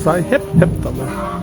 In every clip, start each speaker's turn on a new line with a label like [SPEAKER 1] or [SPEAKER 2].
[SPEAKER 1] zai hep hep ta mai.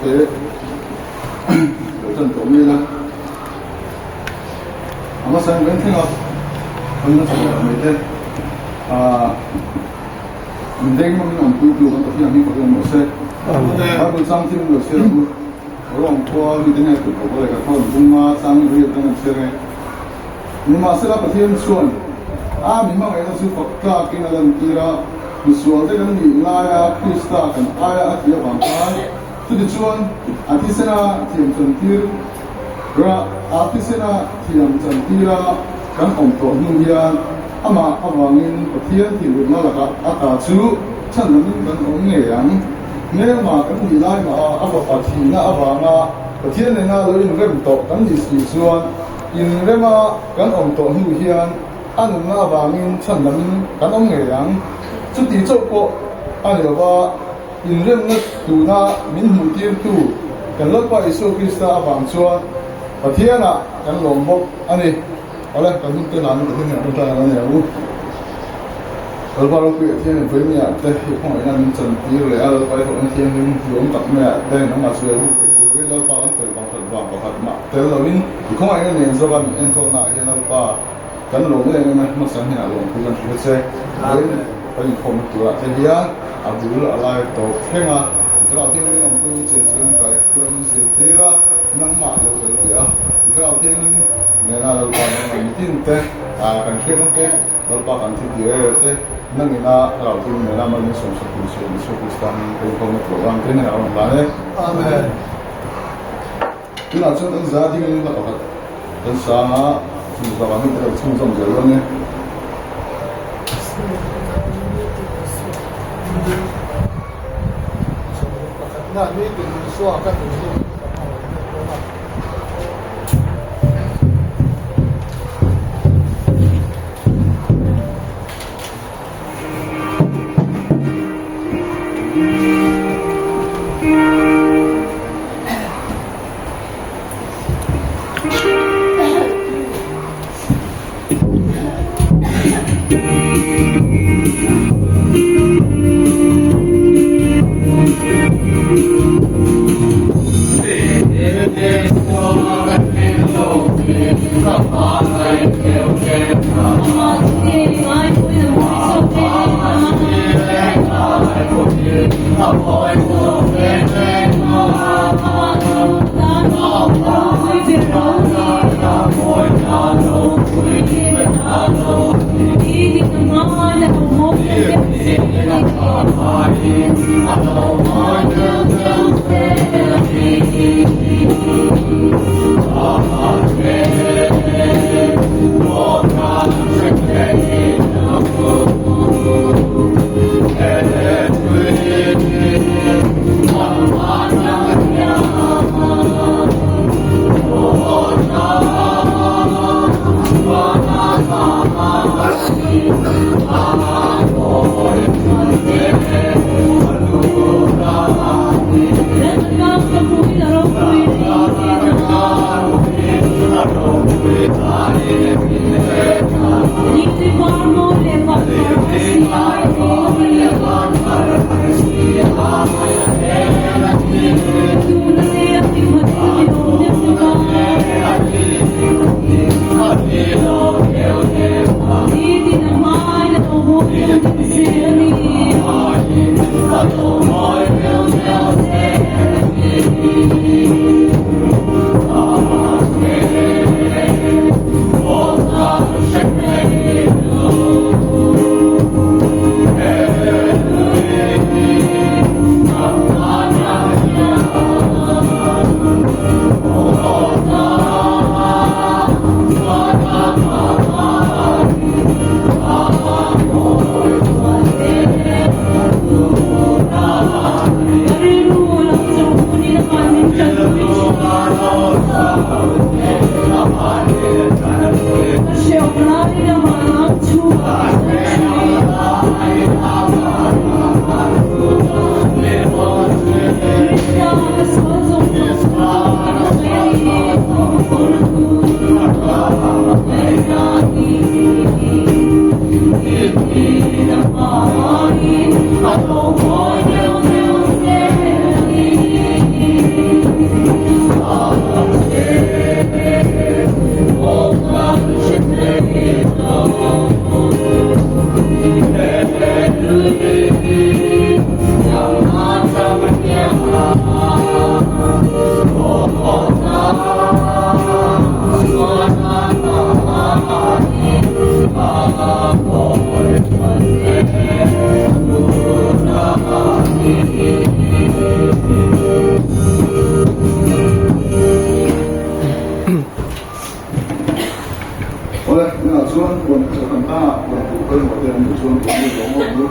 [SPEAKER 1] te lo tan tawh mai ila. A hmasa in kan thleng a, kan la chhuah leh mai te. Aaa min veng hmangin awmpui tu kan Pathian hming fak em rawh se. Bible chang thil lo chhiar ang u. Rome khua mite nge tut bawk leh ka thawn bunga chang riat kan han chhiar e. Nimahsela Pathian chuan a mi hmangaihna chu fak tlakin a lantir a, misual te kan nih laia Krista kan aia a tih avang khan chutichuan a thisena thiam chantir ra a thisena thiam chantira kan awm tawh hnu hian amah avangin Pathian thinurna lakah a ta chu chhanlamin kan awm ngei ang. Hmelma kan nih lai mah a, a fapa thihna avanga Pathian nena lo inrem tawh kan nih si chuan inrema kan awm tawh hnu hian a nunna avangin chhandamin kan awm ngei ang. Chuti chauh pawh a ni lova, inremna tuna min hmuhtirtu kan Lalpa Isua Krista avang chuan Pathianah kan lawm bawk a ni. Awle, kan hun te hlanin Pathian hian a ṭawngṭai ang a ni ang u. Lalpa ropui a thianghlim Vawimia te hi khawngaihna min chantir leh a, Lalpa i hlawhna thianghlim hlawm tak maiah te nangmah chu lo huk thei turin Lalpa kan fel vang khat vang pakhat mah tel loin i khawngaihna nen zawka min enkawlnaah hian Lalpa kan lawm em em a, hmasa hnenah lawmthu kan hrilh a che. Vawiin kan inkhawmna turah te hian a bul a lai tawp thleng a, i thlarau thianghlim awmtuin chenchilin kaihruaiin zirtir a, nangmah lo tel ve a, i thlarau thianghlim nena Lalpa nangmah mitin te kan hriatna te, Lalpa kan thil tih rel te, nangina thlarau thil nena mal min sawmsak tur che Isua Krista hming ka inkhawmna tur avang te hian a rawn hlan e.
[SPEAKER 2] Amen.
[SPEAKER 1] Tunah chuan kan za dingin hla pakhat kan sang a, chumi bakah hming te lo chhunzawm zel dawn e.
[SPEAKER 2] Pakhatna nitin Isua ka thinlung ka hmangaihna dawn a.
[SPEAKER 1] Awm loh chuan tun hi zawng awm u.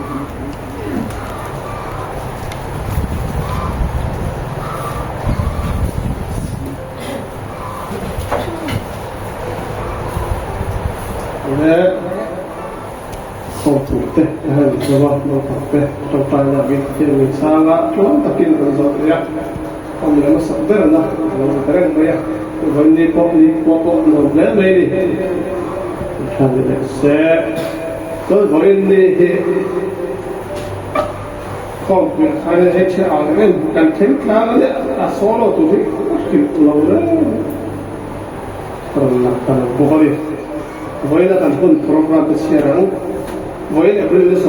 [SPEAKER 3] Sawmthum te a han zo a, naupang te tawngtai lakin thil min chhang a, tluang takin kan zawh thei a, a ni hmasak berna a lo ni ta reng mai a, vawiin pawh ni khua pawh a nuam hle mai ni. Tha ni leh se, chuan vawiin ni hi khawmpui a khaina hei chhe ang em kan thleng tlang a nia, a solo tur hi a hrilh lo reng rawn lang ta lo bawk a ni. Vawiin a kan hun program te chhiar ang. Vawiin April ni 19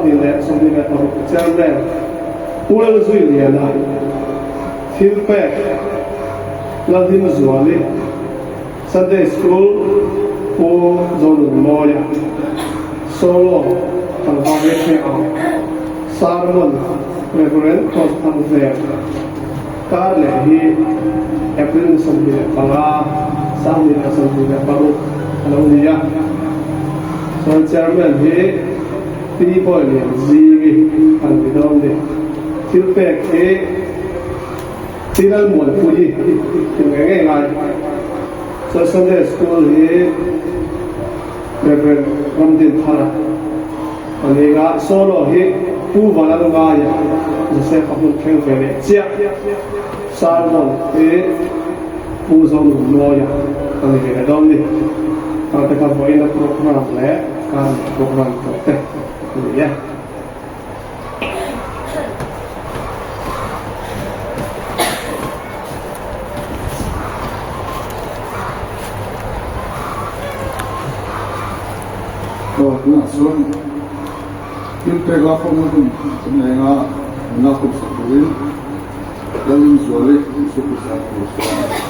[SPEAKER 3] 26 Chairman Pu Lalzuiliana thil pek Lalhlimzuali Sunday School Pu Zonunmawia Solo Tlangval Rethei Ang Sermon Rev. Cross Thangver Kar leh hi April ni 25, 2026 a lo ni a. Chuan Chairman hi Pi Bawi Lian Zingi a ni dawn ni. Thil pek hi Pi Lalmuanpuii thil ngei ngei ngai. Chuan Sunday School hi Rev. Ramdinthara a ni a. Solo hi Pu Valalngaia Joseph a hmun thleng ve leh chiah. Sermon hi Pu Zonunmawia a ni ve leh dawn ni. Khangte kha vawiin a program leh kar leh program tawh te a ni e.
[SPEAKER 1] Aw tunah chuan thil pek la khawmna hun kan nei anga min la khawm sak turin Lalrinzuali Isua Krista tur chuan.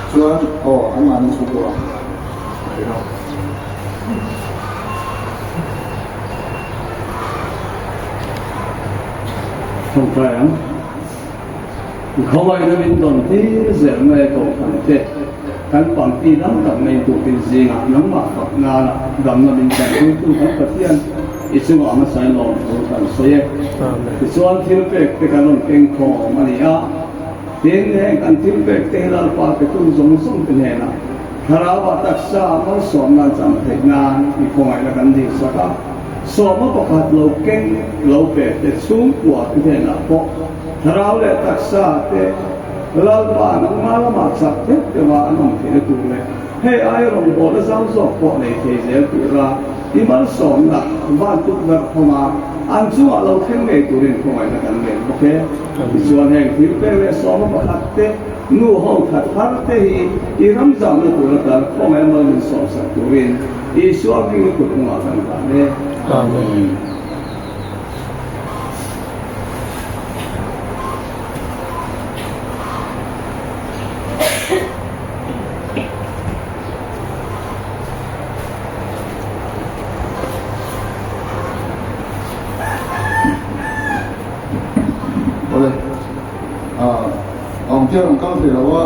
[SPEAKER 1] Chuan aw an mahni chhungkua a ti lo.
[SPEAKER 3] Tawngtai ang. Khawaina min dawn tir zel mai Kohhran te kan pangti dam tak mai tukin zingah nangmah fak nana damna min tanpuitu kan Pathian i chungah hmasain lawmthu kan sawi e. Tichuan thil pek te kan rawn keng khawm a ni a. Tin, heng kan thil pek te hi Lalpa petu zawng zawng te hnenah Thlarauah taksa malsawmna an chang theih nan i khawngaihna kan dihsak a, sawma pakhat lo keng lo pe te chhungkua te hnenah pawh Thlarau leh taksa te Lalpa nangmah lamah chak deuh deuha an awm theihna tur leh hei aia rawngbawlna zau zawk pawh nei thei zel tura i malsawmna van tukverh thawma an chungah lo thleng ngei turin khawngaihna kan ngen bawk e. Tichuan heng thil pek leh sawma pakhat te, nu ho khat har te hi i ram zamna tur atan khawngaih mal min sawmsak turin Isua hming i kut hnungah kan hlan e.
[SPEAKER 4] Amen.
[SPEAKER 1] Awle, awm chiah rawn kal thei lo a,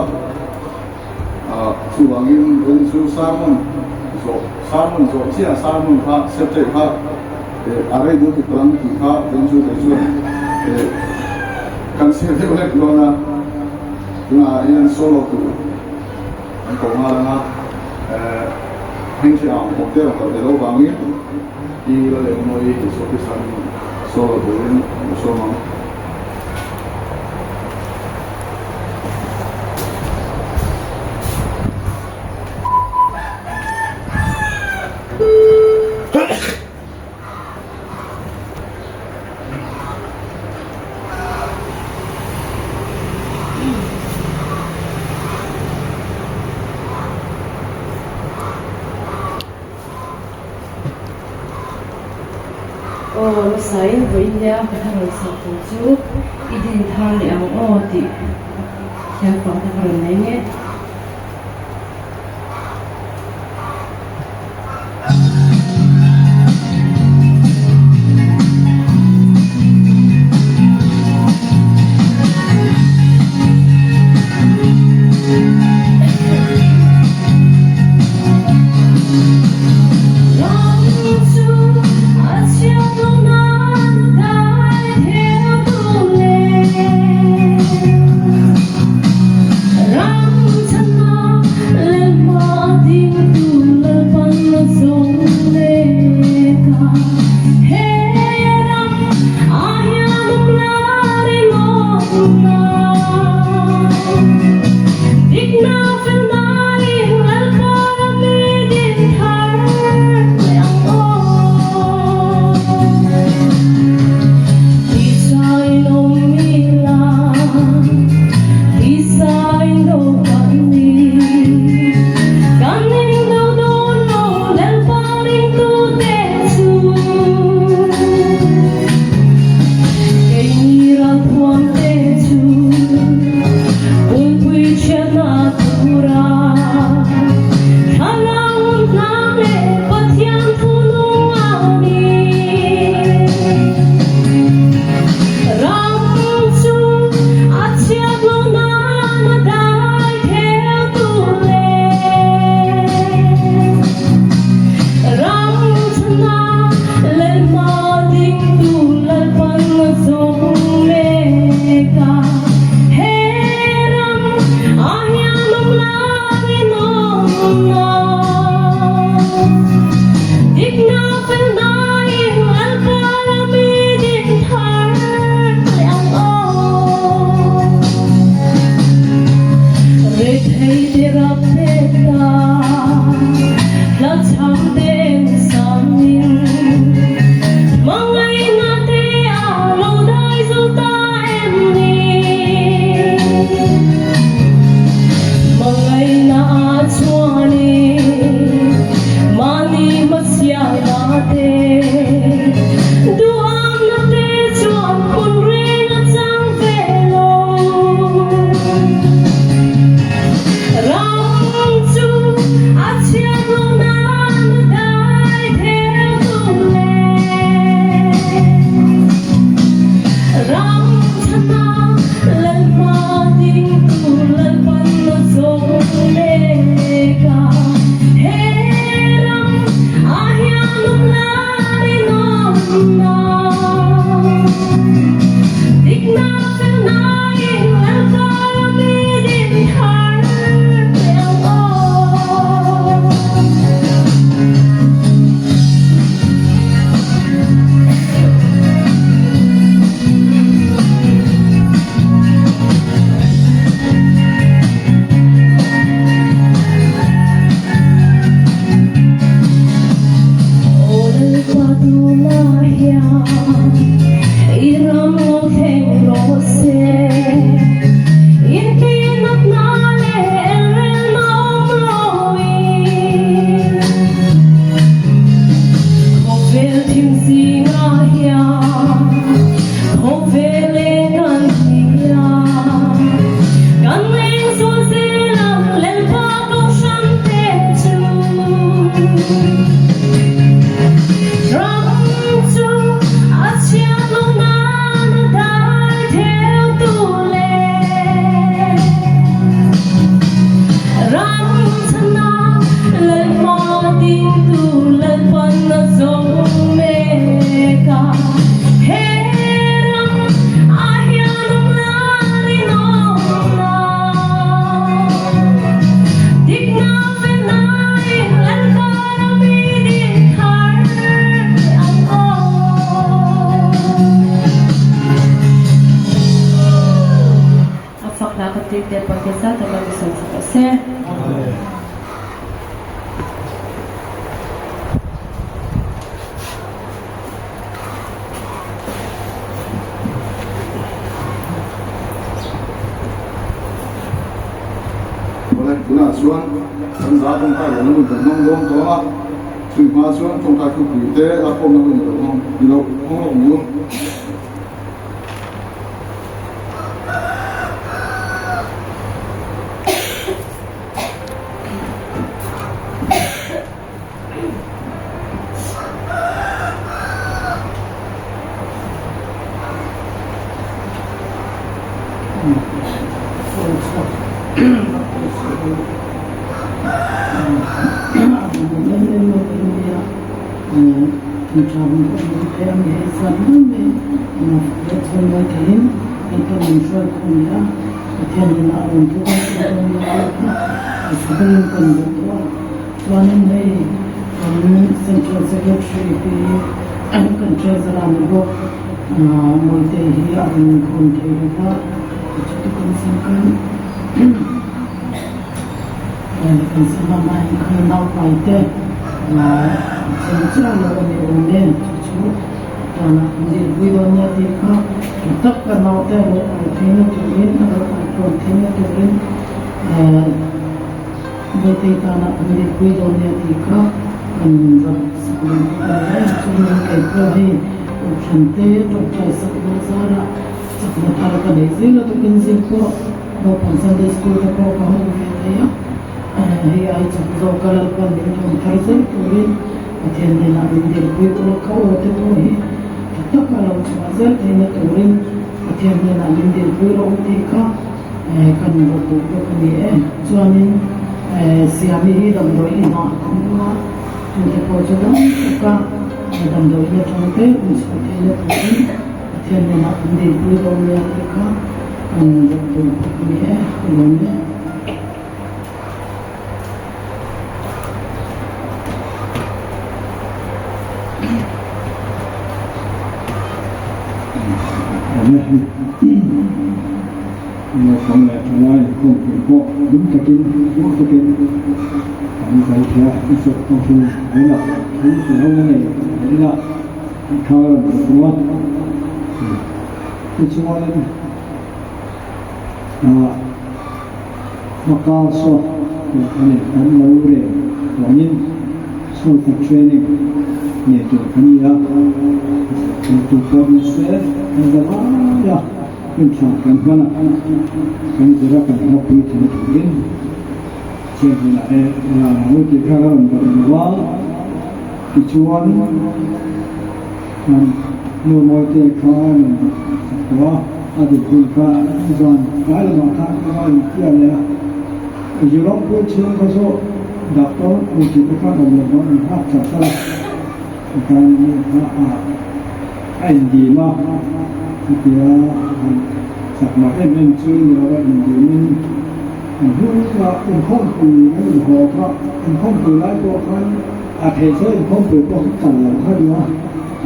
[SPEAKER 1] chuvangin vawiin chu sermon zawh, sermon zawh chiah sermon kha subject kha a rei deuh tuk ang tih kha vawiin chu kei chuan kan chhiar deuh hlek dawn a, tunah hian solo tur an ko nghal ang a, heng chiah ang awm te rawn kal thei lo vangin. Pi Lalengmawii Isua Krista hmingin solo turin an lo sawm ang.
[SPEAKER 4] Aw Lusai, vawiin nia ka thla rawn sak tur chu i din thar leh ang aw tih hian fakna ka rawn nei nge. Lalpan nasa taka min sawi chak rawh se.
[SPEAKER 1] Awle, tunah chuan kan za tawngtai lohna hun kan hmang dawn tawh a, chumi hma chuan tawngtai thupui te lakkhawmna hun i lo hmang i lo hmang lawk ang u.
[SPEAKER 5] Chuanin hei kan Central Secretary pi kan Treasurer ni bawk Mawitei hi a rawn inkhawm thei lo va, chuti kan sam khan kan sam a mah in khan naupai te cheng chiah lo a ni awm e, chu chu tana kan dilpui dawn nia tih kha tha tak ka naute a lo pai theihna turin a lo pai tluan theihna turin Vete tana kan dilpui dawn nia tih kha kan rawn sak leh bawk a ni e. Chuan kei pawh hei Kohhran te tawngtai sak na zarah chakna thar ka nei zel a, tukin zing pawh naupang Sunday School te pawh ka hawng ve thei a, hei ai chak zawk a Lalpan min thawm thar zel turin Pathian hnenah min dilpui ula ka aw te pawh hi tha taka lo chhuah zel theihna turin Pathian hnenah min dilpui rawh u tih kha Kan rawn duh bawk a ni e. Chuanin Siami hi damdawi inah a awm a, chungte pawh chu dam taka damdawi in atang te hun chhuah theihna turin Pathian hnenah kan dilpui dawn nia tih kha kan rawn duh bawk a ni e. Ka lawm e.
[SPEAKER 6] Naupang leh thalai inkhawmpui pawh dum takin duh takin an zai thei a, i chawp pawh hi tunah thu sawi ho na nei leh ila tih kha a rawn duh a. Tichuanin ah Hmaka sawt tur a ni kan lo rel vangin solfa training nei tur kan ni a, tur pawh ni se kan za lai a, hun tha kan hman a, kan zir a kan hlawkpui thei turin chian hunah e la ang u tih kha ka rawn dah duh a, tichuan Nu Mawite kha a rawn sak tawh a, a dik hun kha zan tlai lamah khan ka va infiah leh a, Zirlawngpui chhung kha chu doctor Uchi te khan awm lo vang an nghak char char a, tikhan mi kha a indim a, chutia han chak mak em em chu ni lo a indimin an hnung a inkhawmpui an inhaw kha inkhawmpui lai pawh khan A theih chu inkhawmpui pawh ka kal lo kha duh a,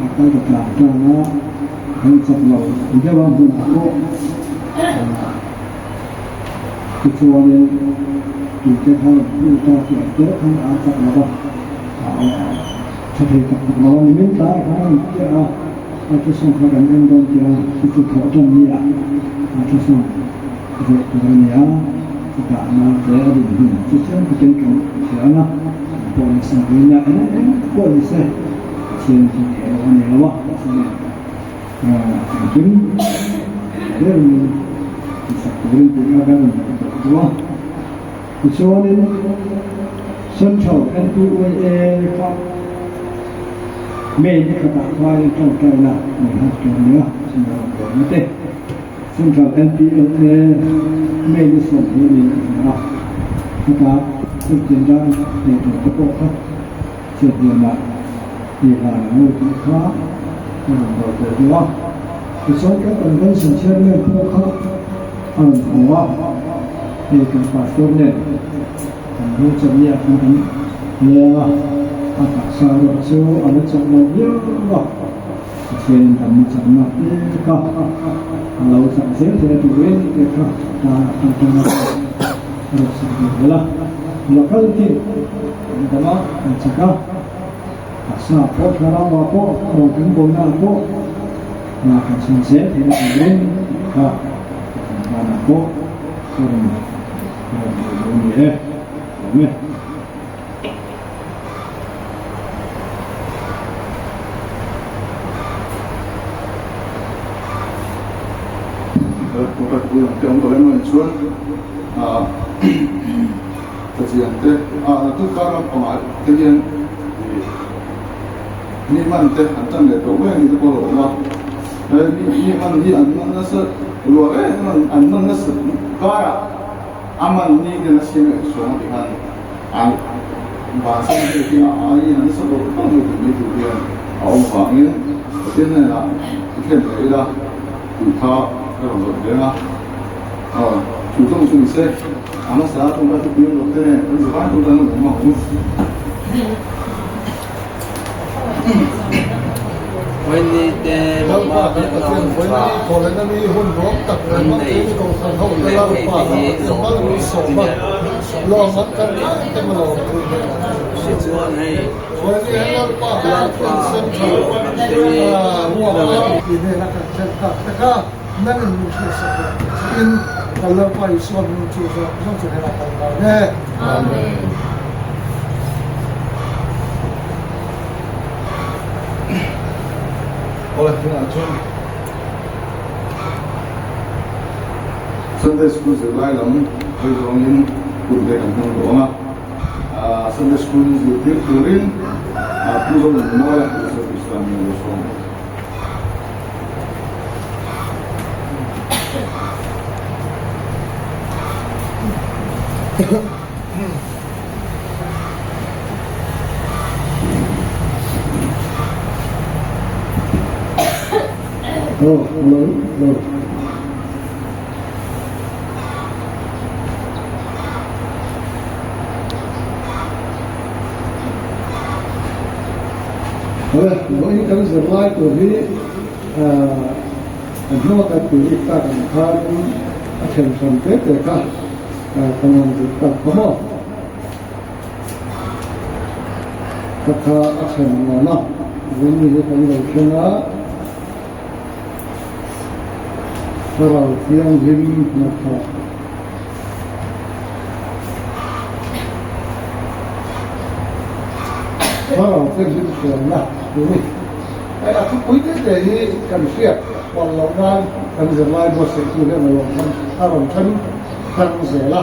[SPEAKER 6] a kal ta tlang tlang a, kan chak lo deuh a hmunah pawh tichuanin tute kha rawn pu ta tih te khan a chak lo va, a tha thei tak tak lo a, nimin tlaiah khan a rawn piah a, ultrasound kha kan en dawn tih a, chu chu thawh tan ni a, ultrasound zawh tur a ni a, chutah naute a dinhmun chu chiang takin kan hria ang a. Pawh ni se nia eng eng pawh ni se Pathian chu theih loh a ni lo a, Pathian engkim berin tihsak turin tih kha kan rawn duh duh a. Tichuanin Central NPYA kha May ni khatah khain tawngtaina nei hat tur a ni a, chumi a rawn buaina te Central NPLA May ni 20 niin a hria a, khata thil dan nei tur te pawh kha chhiat hliamah i hlan ang u tih kha a rawn dawh teh duh a. Tichuan kan Convention Chairman pawh kha a rawn haw a, hei kan Pastor nen kan ho chawlhniah khan kan leng a, a taksa erawh chu a la chawlh lo viau a. Pathianin damna chakna pek a. A lo chak zel theih a turin te kha tan a tangkaina a rawn sak ve zel a. Local team an dam a, an chak a, taksa pawh thlarau ah pawh hlawhtling bona ah pawh hna kan chhan zel theih a turin te kha a tangkaina pawh a rawn rawn duh lo a ni e. Awm e.
[SPEAKER 1] Mi man te an tan leh tawh mai a ni te pawh a lo awm a, mi man hi an man nasa ruah em em an man nasa karah a man ni ten a siam leh suang a ti khan an vansan hnu hi a aiin a nasa dawt dawt mai tih mai tur hian a awm vangin Pathian hnenah i thlen leh ila tih kha ka rawn zawt reng a, aw chu zawng chu ni se a hmasa a tawngtai thupui an rawh te nen kan zirlai tawngtai an awm ang.
[SPEAKER 2] Lalpa kan Pathian vawiin thawhlehna ni hun nuam tak leh hmangin Kohhran ho te Lalpa kan Pathian mal min sawm a, lawm an kan reng te maw pui leh ang chu. Vawiin ni hian Lalpa kan Pathian Central ruak a inena kan thlen tak te kha nangin min hriatsak leh ang chiin kan Lalpa Isua hming chu zawng zawng chu hnenah kan hlan e.
[SPEAKER 4] Amen.
[SPEAKER 1] Awle tunah chuan Sunday School zirlai lam hawi zawngin hun te kan hmang duh ang a, Sunday School zirtir turin Pu Zonunmawia Joseph Islam in a lo sawm a.
[SPEAKER 6] Aw, hello, hello. Awle, vawiin kan zirlai tur hi an hnunga kan tih tak ang khan a then hran te te kha Ka nuam duh tak kha maw? Ka kha a chhen nuam a, Vawini hi kan lo thleng a, Thlarau Thianghlim hnathawh. Thlarau Thianghlim hruaina tur ni. Hei a thupui te te hi kan hriat pawlh loh nan kan zirlai buatsaihtu hian a rawn then a rawn then Thlang zel a,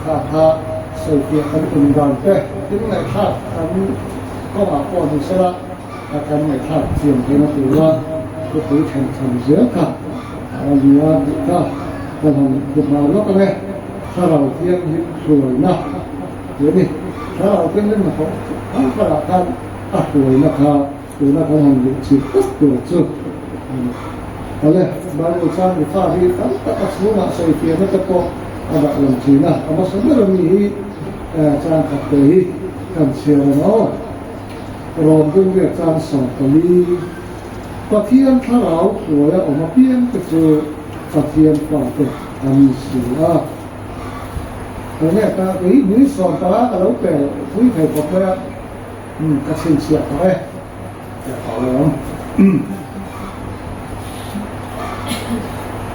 [SPEAKER 6] kha kha sawifiah kan tum dan te tin ngaihthlak kan kawngah pawh ni sela a kan ngaihthlak chian theihna tura thupui then chhan zel kha a nia tih kha kan han thu hma lawk ang e. Thlarau Thianghlim hruaina tih a ni. Thlarau Thianghlim hnathawh ang karah khan a hruaina kha Tuna kan han luh chhip tak tur chu a ni. Awle, Bible chuan mi fa hi tam tak a chhungah sawifiahna te pawh a dah lo thin a, a hmasa ber ami hi chang khat te hi kan chhiar ang aw. Rawm bung riak chang 14, Pathian thlarau hruaia awm apiang te chu Pathian fate an ni si a. Tunge ta kei ni 15 ka lo pel pui thei khawp mai a. Umm ka chhinchhiah tawh e tih a lo awm.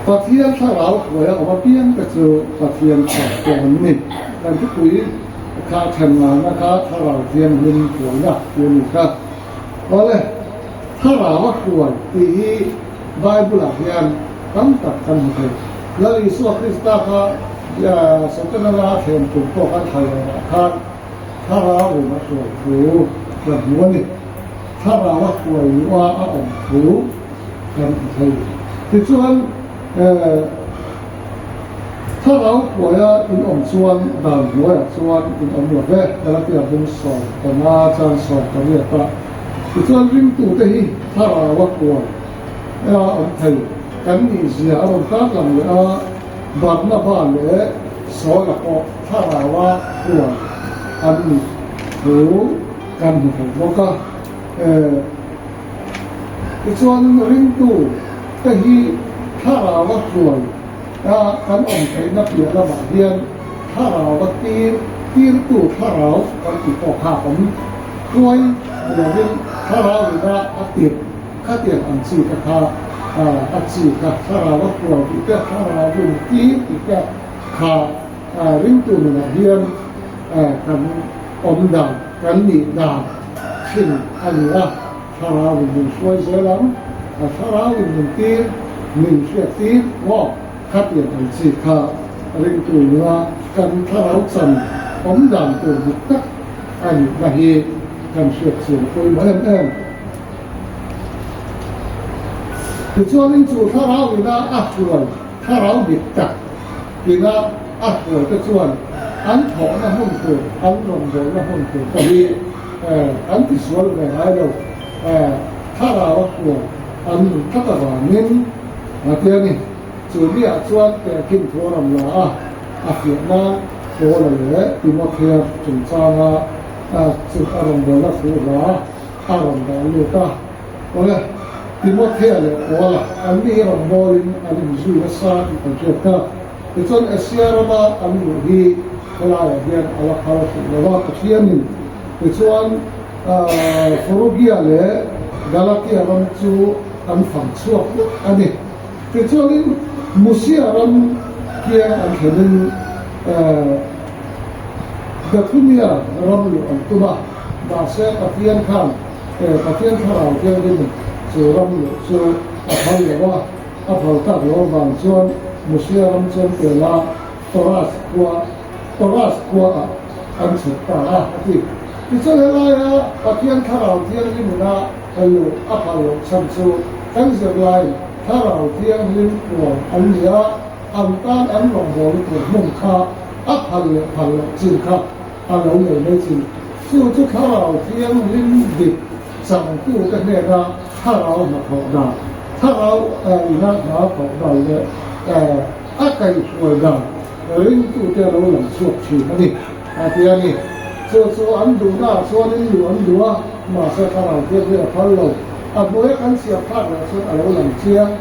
[SPEAKER 6] Pathian thlarau hruaia awm apiang te chu Pathian thlarau te an ni. Kan thupui kha then nana kha thlarau thianghlim hruaina tih a ni kha. Awle, thlarau a hruai tih hi Bible ah hian tam tak kan hmu thei. Lal Isua Krista kha Setana la thlem tum pawh kan thla leh ah khan Thlarau in a hruai thu kan hmu a ni. Thlarau a hruai luh a a awm thu kan hmu thei. Tichuan, Thlarau hruaia in awm chuan dan hnuaiah chuan in awm lo ve, Galatia bung 15 chan 18 ah. Tichuan, ringtute hi Thlarau a hruai a awm thei kan nih zia a rawn tarlang leh a, Barnaba leh Saula pawh Thlaraua huan an nih thu kan hmu thei bawk a. Tichuan ringtu te hi
[SPEAKER 2] Thlarau a hruai a kan awm theihna piah lamah hian Thlarau a tir, tirtu Thlarau kan tih pawh kha a awm. Hruai ni lovin Thlarau ina a tirh khatiang ang chi te kha a chi kha Thlarau a hruai tih te, Thlarau in tir tih te kha ringtu nunah hian kan awm dan, kan nih dan thin a ni a. Thlarau in min hruai zel ang, a thlarau in min tir, min hriat tir maw? Khatiang ang chi kha ringtu nunga kan thlarau chan awm dan tur dik tak a nihna hi kan hriat chian pawimawh em em. Tichuanin chu thlarau ina a hruai, thlarau dik tak ina a hruai te chuan an thawhna hmun tur, an rawngbawlna hmun tur pawh hi An tisual ve ngai lo. Thlarau a hruai an nun tlat avangin a ti a ni. Chu miah chuan tehkhin thu a rawn la a, a fiahna Paula leh Timothea chungchanga chu a rawn bawlna thu hla a rawn dah lut a. Awle, Timothea leh Paula an ni hi rawn bawlin an inzui nasa tih kan hriat kha. Tichuan Asia rama an luh hi helaiah hian a la phal hrih lo a, Pathianin. Tichuan Phrygia leh Galatia ram chu an fang chhuak vek a ni. Tichuanin Musia ram kiang an thlenin Bithunia ram luh an tum a, mahse Pathian khan Pathian Thlarau Thianghlimin chu ram luh chu a phal lo a. A phal tak lo avang chuan Musia ram chuan pela Toras khua Toras khuaah an chhuk ta a, a ti. Tichuan helaia Pathian Thlarau Thianghlim ina luh a phal loh chhan chu kan zirlaiin Thlarau Thianghlim puan an ni a, an tan an rawngbawlna tur hmun kha a phal leh phal loh chin kha a lo nei mai thin. Chu chu Thlarau Thianghlim dik changtute hnena Thlarau hnathawh dan, Thlarau ina hna thawh dan leh a kaihhruai dan ringtute a lo lang chhuak thin a ni, a ti a ni. Chu chu an duhnaah chuanin luh an duh a, mahse Thlarau thianghlim a phal lo. A hnuaia kan chhiar phak leh chuan a lo lang chiang.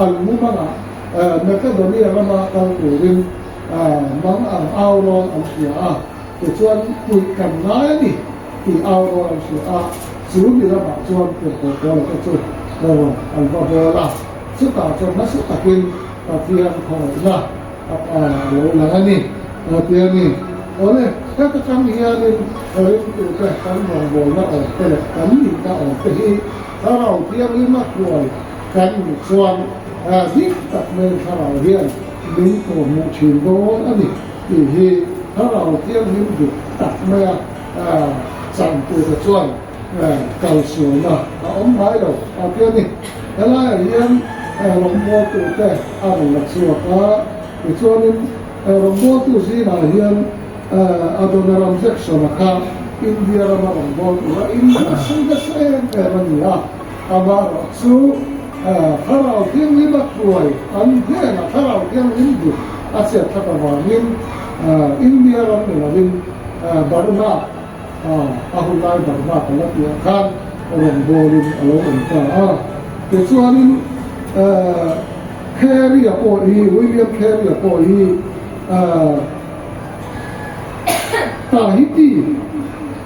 [SPEAKER 2] An mumangah Makedonia rama kal turin mang ang au rawn an hria a, tichuan puih kan ngai a ni. Tih au rawn an hria a, chu mi lamah chuan tirhkoh pawl te chu rawn an va bawl a, chutah chuan nasa takin Pathian khawngaihna a lo lang a ni, a ti a ni. Awle, heta tang hianin ringtute kan rawngbawlna awm te leh kan nihna awm te hi Thlarau Thianghlim a hruai kan nih chuan dik tak mai Thlarau hian min kawhhmuh thin dawn a ni tih hi Thlarau Thianghlim dik tak maia Changtute chuan kalsualna a awm ngai lo a ti a ni. Helaiah hian rawngbawltute a rawn la chhuak a, tichuanin rawngbawltu zingah hian Adoniram Jackson-a kha India rama rawngbawltu a inhmahsui nasa em em a ni a, amaherawh chu Thlarau Thianghlim a hruai an hnenah Thlarau Thianghlim dik a chet tlat avangin India ram ni lovin Burma a hun lai Burma ka la tih ah khan rawngbawlin a lo awm ta a. Tichuanin Carey-a pawh hi, William Carey-a pawh hi Tahiti,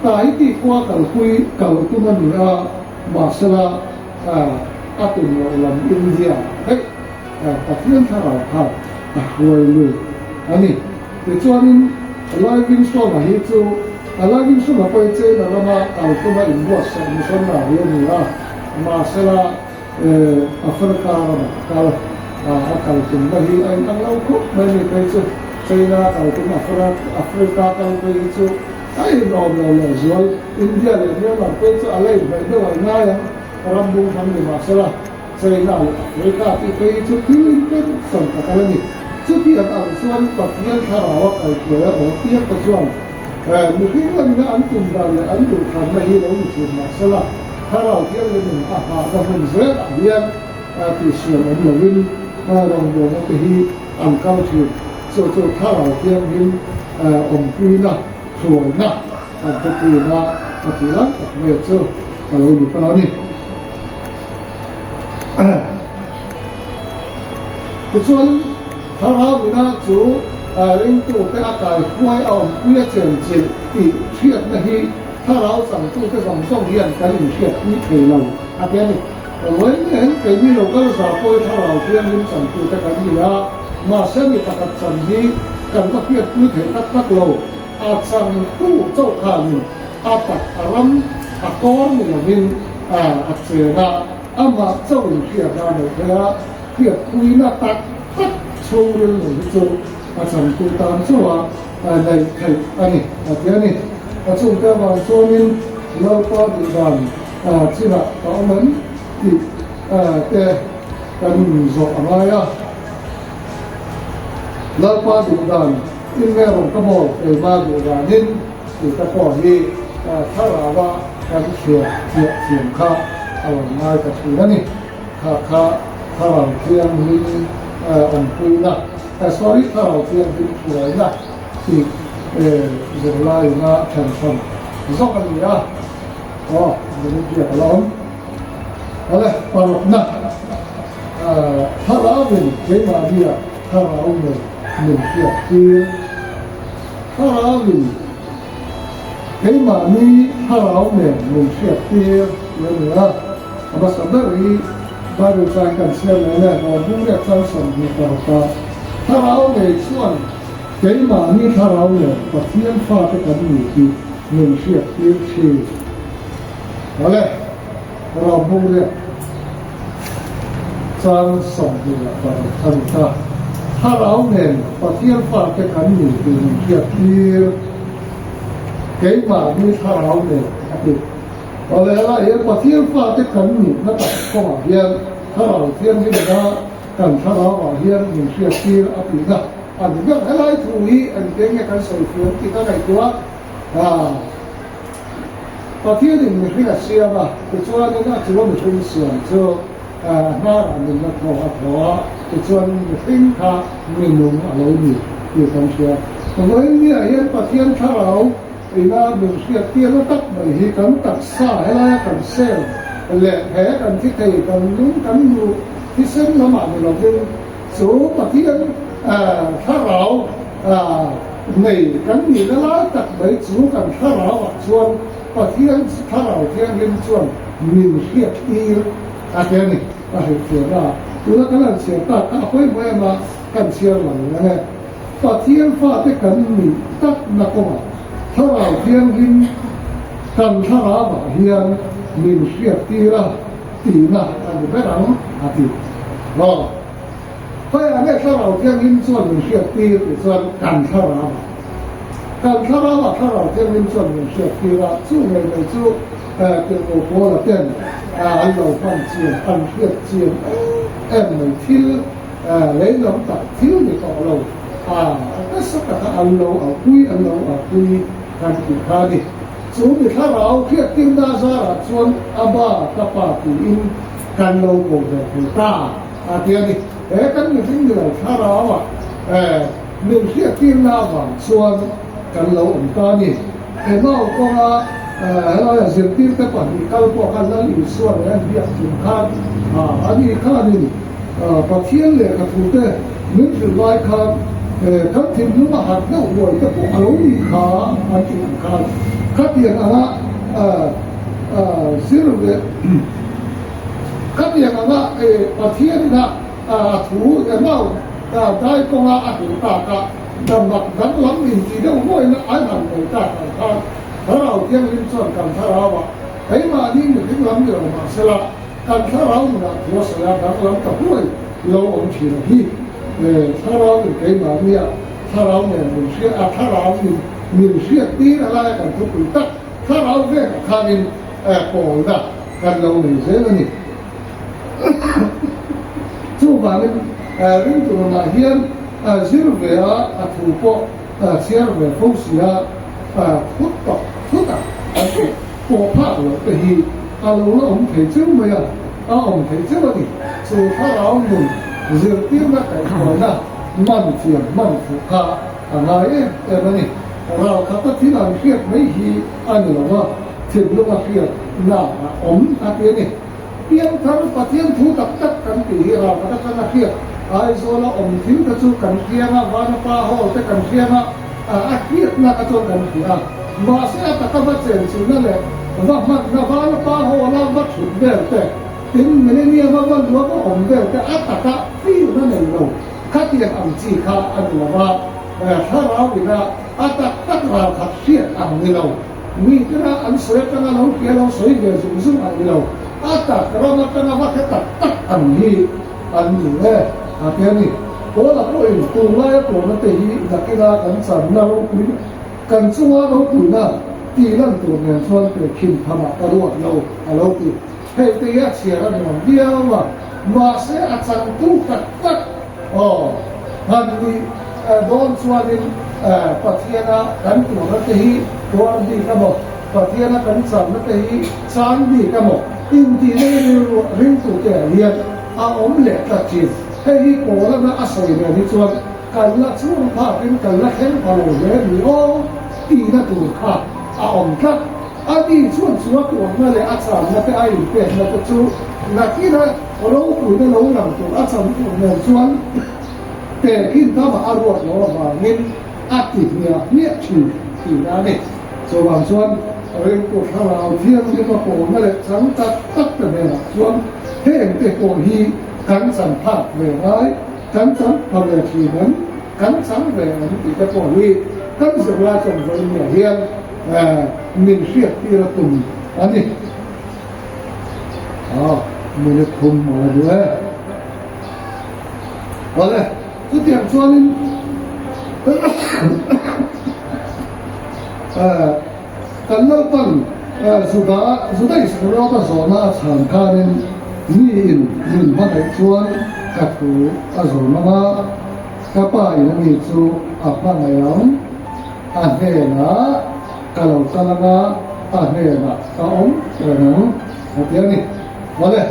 [SPEAKER 2] Tahiti khua kalpui kal tum a ni a, mahsela a tum loh lam India daih Pathian thlarau kha a hruai lut a ni. Tichuanin Livingstone-a hi chu Livingstone-a pawh hi China lama kal tuma inbuatsaih missionary a ni a, mahsela Africa ramah a kal a, a kal tumna hi a inang lo khawp mai a ni. Phei chu China kal tum Africa kal phei hi chu a inawm lo lehzual. India leh Myanmar phei chu a la inhnaih deuh a ingai ang, ram bung hrang ni mahsela. China leh Africa tih phei hi chu thil inpensan tak a la ni. Chutiang ang chuan Pathian thlarau a kalhruai a awm piang te chuan mihring lamina an tum dan leh an duhthlanna hi lo ni thin mah sela, thlarau thianghlimin a hahna hmun zelah hian tihsual awm lovin rawngbawlna te hi an kal thin. Chu chu thlarau thianghlim awmpuina, hruaina kan khawpuina a tih lai tak mai chu a lo ni ta a ni. Tichuan, Thlarau ina chu ringtute a kaihruai a awmpui a chenchilh tih hriatna hi Thlarau changtute zawng zawng hian kan inhriatpui thei lo a ti a ni. Vawiin keini lo kal za pawh hi Thlarau Thianghlim changtute kan ni a, mahse mi pakhat chan hi kan va hriatpui thei tak tak lo. A changtu chauh khanin a tak a ram a kawr ni lovin a cheng a, amah chauh inhriatna a neih theih a. Hriatpuina tak tak chhungril nei hi chu a changtu tan chauha neih theih a ni, a ti a ni. A chungte avang chuanin Lalpa duhdan chinah ka awm em tih te kan inzawh a ngai a. Lalpa duhdan in nge rawn ka maw keima duhdanin tih te pawh hi thlaraua kan hriat chiah thiam kha a lo ngai ta thin a ni. Kha kha Thlarau Thianghlim awmpuina, sorry, Thlarau Thianghlim hruaina tih zirlaiina then hran zawk a ni a. Aw, minute biak a la awm. Awle, parukna, Thlarauin keimahnia Thlarau nei min hriat tir. Thlarauin keimahni Thlarau nen min hriat tir tih a ni a. A hmasa ber hi Bible chang kan chhiar mai le, Rawlbung leh chang 26 a Thlarau nei chuan keimahni Thlarau nen Pathian fate kan ni tih min hriat tir thin. Awle, Rawlbung leh chang 26 a ni ta. Thlarau nen Pathian fate kan ni tih min hriat tir, keimahni Thlarau nen a ti. Awle helai hian Pathian fate kan nihna tak kawngah hian Thlarau Thianghlim ina kan thlarauah hian min hriattir a tihna a ni ber. Helai thu hi engtiang nge kan sawi fiam tih ka ngaihtuah a. Pathianin mihring a siam a, tichuanin a chu a mihring siam chu hnarah nunna thaw a thaw a, tichuan mihring kha minung a lo ni tih kan hria. Vawiin hian Pathian thlarau Ina min hriat tirna tak mai hi kan taksa helaia kan sel leh he kan thi thei kan lung kan nu thisen lamah ni lovin chu Pathian thlarau nei kan nihna lai tak mai chu kan thlarauah chuan Pathian thlarau thianghlim chuan min hriat tir a ti a ni. A hrilhfiahna tuna kan han chhiar tak kha a pawimawh em a, kan chhiar lang reng e. Pathian fate kan nih takna kawngah Thlarau Thianghlim kan thlarauah hian min hriattir a tihna a ni ber ang a ti. Aw, khawiah nge Thlarau Thianghlim chuan min hriattir tih chuan kan thlarauah. Kan thlarauah Thlarau Thianghlim chuan min hriattir a, chu ngei mai chu Tirhkoh Paula ten an lo hman chian, an hriat chian em em mai thil. Lei lam tak thil ni tawh lo a, nasa taka an lo alpui an lo alpui kan tih kha a ni. Chu mi thlarau hriattirna zarah chuan a ba ka pa tiin kan lo ko ve thei ta a ti a ni. He kan mihring ni lo thlarauah min hriattirna avang chuan kan lo awm ta a ni. Emau kawnga helaia zirtirte pahnih kal pawh khan Lal Isua leh an biak chung khan ani khanin, Pathian lehkha thute min hrilh lai khan kan thinlung a harh deuh huai te pawh a lo ni kha an tih ang khan khatiang anga zir ve khatiang anga Pathian ina a thu engmah dai kawnga a hrilh tak a damak danglam intih deuh huaina an han nei tak ang khan Thlarau Thianghlim chuan kan thlarauah keimahni mihring lam ni lo mahsela Kan thlarau nunah thu a sawi a, danglam ta huai lo awm thin a hi. Thlarau in keimah nia, thlarau nen min hriat a, thlarau in min hriat tir a laia kan thupui tak, thlarau vengah khanin pawlna kan lo nei zel a ni. Chuvangin ringtu nunah hian zir ve a, a thu pawh chhiar ve fo si a, thut tak thut a kan tih pawh phak loh te hi a lo la awm thei cheu mai a, a awm thei cheu a ni. Chu thlarau nun zirtirna kaihhruaina man thiam hman fuh kha a ngai em em a ni. Ral khata thil an hriat mai hi a ni lo va, thinlunga hriatna a awm a ti a ni. Piangthar Pathian thu tak tak kan tih hi ral khat atanga hriat. Aizawla awm thil te chu kan hriang a, Vanapa Hall te kan hriang a, a hriatna kha chuan kan hria a. Mahse a taka va chenchilhna leh va hmanna Vanapa Hall-a va thut vel te, tin Millennium-a va lua va awm vel te a taka feel-na nei lo khatiang ang chi kha a ni lo va, thlarau ina a tak tak ral khat hriat ang ni lo. Mi tena an sawi atanga lo hria lo sawi ve zung zung ang ni lo, a tak ram atanga va hre tak tak ang hi an ni e a ti a ni. Paula pawhin tunlaia tuarna te hi nakina kan channa ropui kan chunga ropuina tih lan tur nen chuan tehkhin thamah ka ruat lo a lo ti. Hei te hi a chhiar a nuam viau a, mahse a changtu tak tak aw han nih dawn chuanin Pathiana kan tuarna te hi tuar bik a maw, Pathiana kan channa te hi chan bik a maw intihna hi rilru ringtute ah hian a awm leh tlat thin. Hei hi Paulana a sawi nen hi chuan kan la chhung phakin kan la thleng pha lo hle ni aw tihna tur kha a awm tlat. A ni chuan chu a tuarna leh a channa te a inpekna te chu nakina ropuina lo lang tur a chan tur nen chuan tehkhin tama a ruat loh avangin a ti hmiah hmiah thin tihna a ni. Chuvang chuan ringtu thlarau thianghlim a pawlna leh chang tak tak te hnenah chuan heng te pawh hi kan chan phak ve ngai, kan chan pha ve thin em, kan chang ve em tih te pawh hi kan zirlai chuan vawiin hian Min hriat tir a tum a ni. Minute thum a la duh e. Awle, chutiang chuanin kan Lalpan Juda Juda Iskariota zawhna a chhan khanin miin min hmangaih chuan ka thu a zawm ang a, ka pa in ani chu a hmangaih ang. A hnenah ka lo kal ang a, a hnenah ka awm reng ang, a ti a ni. Mawle,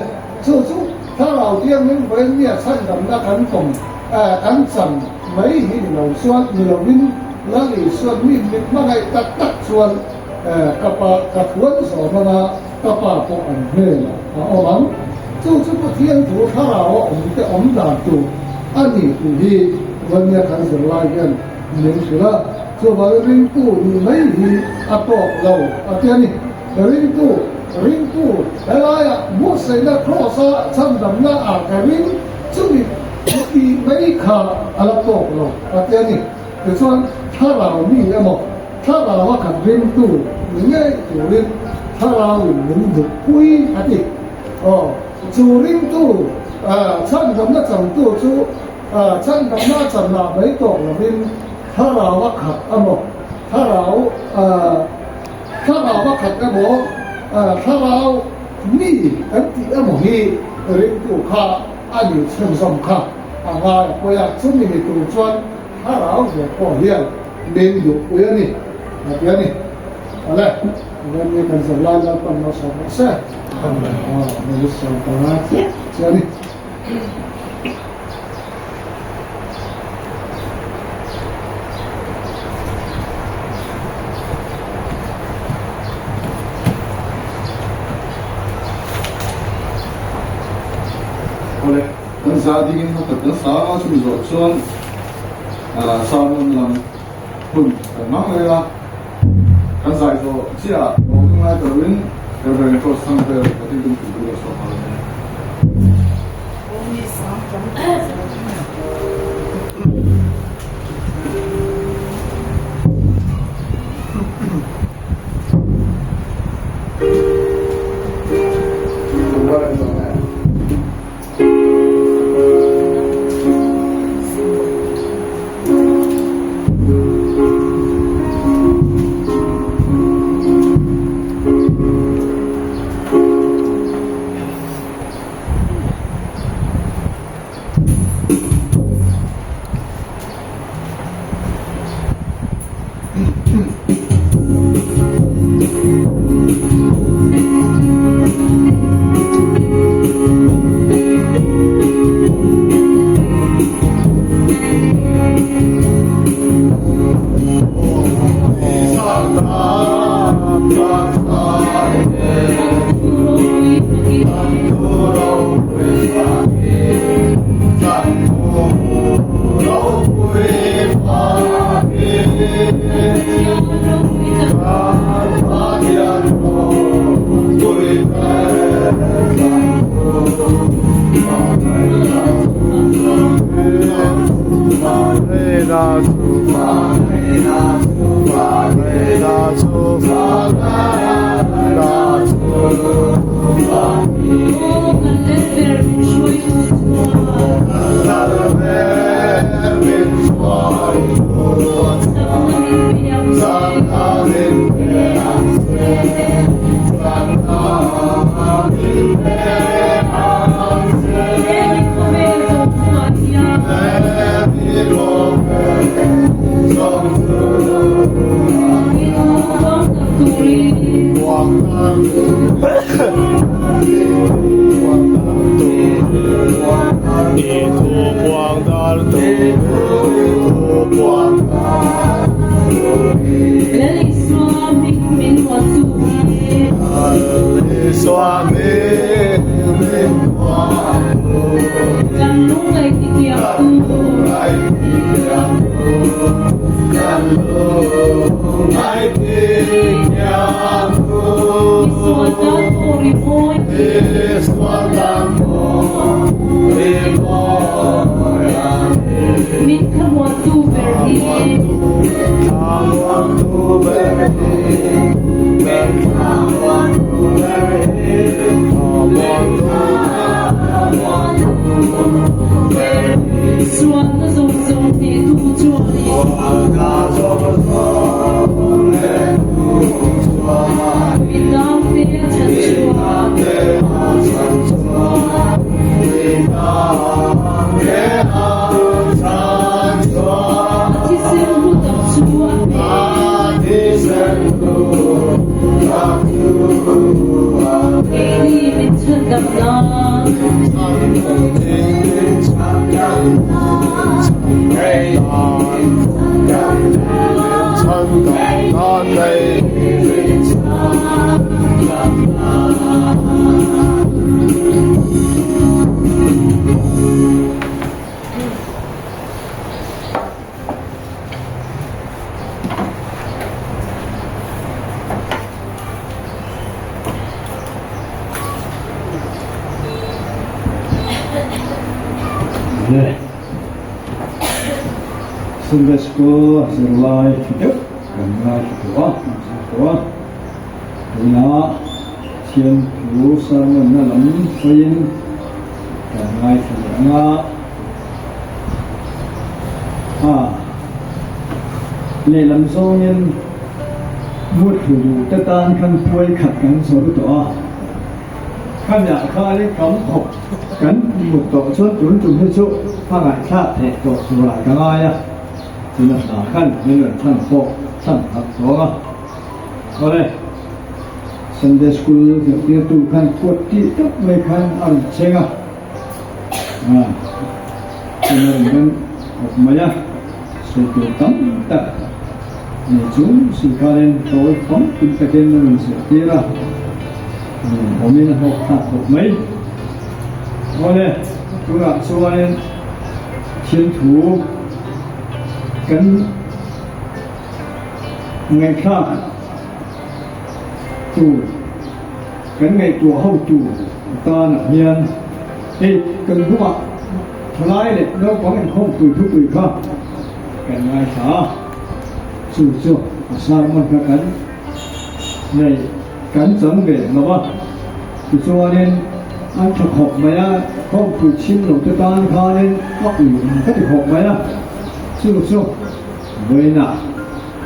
[SPEAKER 2] chu chu Thlarau Thianghlim vawiin nia chhandamna kan tawm, kan chan mai hi ni lo chuan, ni lovin Lal Isuan mi mit hmangaih tak tak chuan ka pa ka thuan zawm ang a, ka pa pawh an hnenah a awm ang. Chu chu Pathian thu Thlarau a awm te awm dan tur a ni tih hi vawiin nia kan zirlai hian Min hrilh a, chuvangin ringtu nih mai hi a tawk lo a ti a ni. Ringtu, ringtu, helaiah Muhseina Kraws-a chhandamna ah ka ring chumi tih mai kha a la tawk lo a ti a ni. Tichuan, thlarau mi emaw, thlaraua kan ringtu ni ngei turin thlarauin min duhpui a ti. Aw, chu ringtu chhandamna changtu chu Chhandamna chanah mai tawk lovin thlarau a khat emaw, thlarau thlarau a khat emaw, thlarau mi kan tih emaw hi ringtu kha a ni chhunzawm kha a ngai a pawi a, chumi ni tur chuan thlarau ve pawh hian min duhpui a ni a ti a ni. Awle, Remni kan zawh lai Lalpan malsawm rawh se. Amen. Malsawm chiah chiah a ni.
[SPEAKER 1] Awle, kan za dingin hmakhat kan sa a, chumi zawh chuan sermon lam hun kan hmang leh a, kan zai zawh chiah ah lawm ngai ta loin Reverend Cross Thangvel Pathian tum tih tur a chhuak nghal a ni.
[SPEAKER 6] Sunday School zirlai tha deuh kan ngaithla tawh a, kan zir tawh a. Tunah Thianthu sermon-na lam hawiin kan ngaithla leh ang a. A lehlam zawngin mutthlu duh te tan khan puai khat kan zawr tawh a. Khamiah khanin kam khawp kan mut tawh chuan tun tum hi chu a ngaihthlak theih tawh turah ka ngai a, tuna hna khan min rawn chhan pawh chhan khat tawng a. Awle, Sunday School zirtirtu khan kuat tih tak mai khan a rawn cheng a, tuna rawn ben khawp mai a, sawi tur tam tak nei chung si khanin tawi famkim takin a rawn zirtir a, awmin a hlawk thlak khawp mai. Awle, tunah chuanin thilthu kan. Ngaihthlak tur kan ngaihtuah ho tur atanah hian hei kan hnungah thalai leh naupang inkhawmpui thupui kha kan ngaithla a, chu chu a sermon kha kan nei kan chang ve lo a, tichuanin an tha khawp mai a, khawmpui chhim lo te tan khanin a ui ang ka ti khawp mai a, chu chu. Vawiinah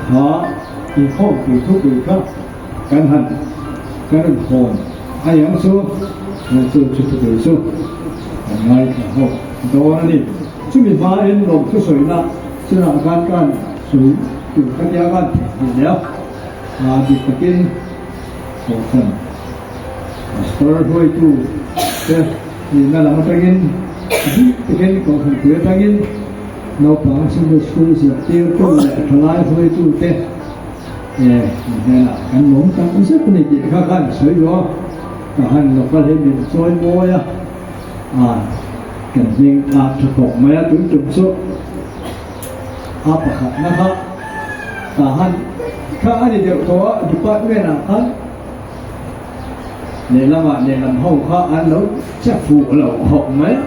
[SPEAKER 6] kha inkhawmpui thupui kha kan han kan rawn hawn a ni ang chu, chu chu thupui chu kan ngaithla ho dawn a ni. Chumi hmain lawmthu sawina chunah khan kan sawi tur ka tia khan theihnghilh leh a, a dik takin Kohhran Pastor hruaitu te nihna lam atangin bik takin Kohhran pui atangin Naupang Sunday School zirtirtu leh thalai hruaitute eh hnenah kan lawm tak zet a ni tih kha khan sawi duh a, ka han local hi min chawi mawi a, ah kan hming a tha khawp mai a, tun tum chu a pakhatna kha ka han kha a ni deuh tawh a, department ah khan lehlamah lehlam ho kha an lo che fuh lo khawp mai a.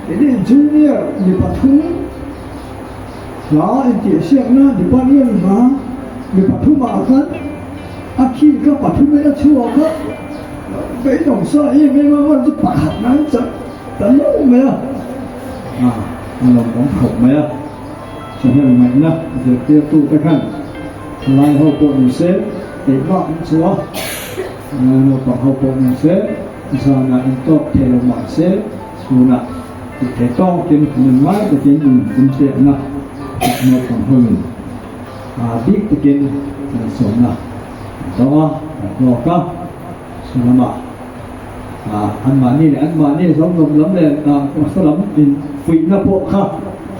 [SPEAKER 6] Keini junior mi pathum Hla intihsiakna department hla mi pathumah khan a khi kha pathumin a chhuak a, beidawng sa em em a man chu pakhat nan chak ta lo mai a, a lawmawm khawp mai a. Chahnem ngaihna zirtirtute khan thalai ho pawh ni se, keimah an chu a, naupang ho pawh ni se, zanah intawk thei lo mah se, chhunah tih thei tawkin nun ngai takin in inpekna naupang hoin bik takin malsawmna an dawng a, an hlawk a, chhulamah anmahni leh anmahni zawmzawm lam leh hmasa lam infuihna pawh kha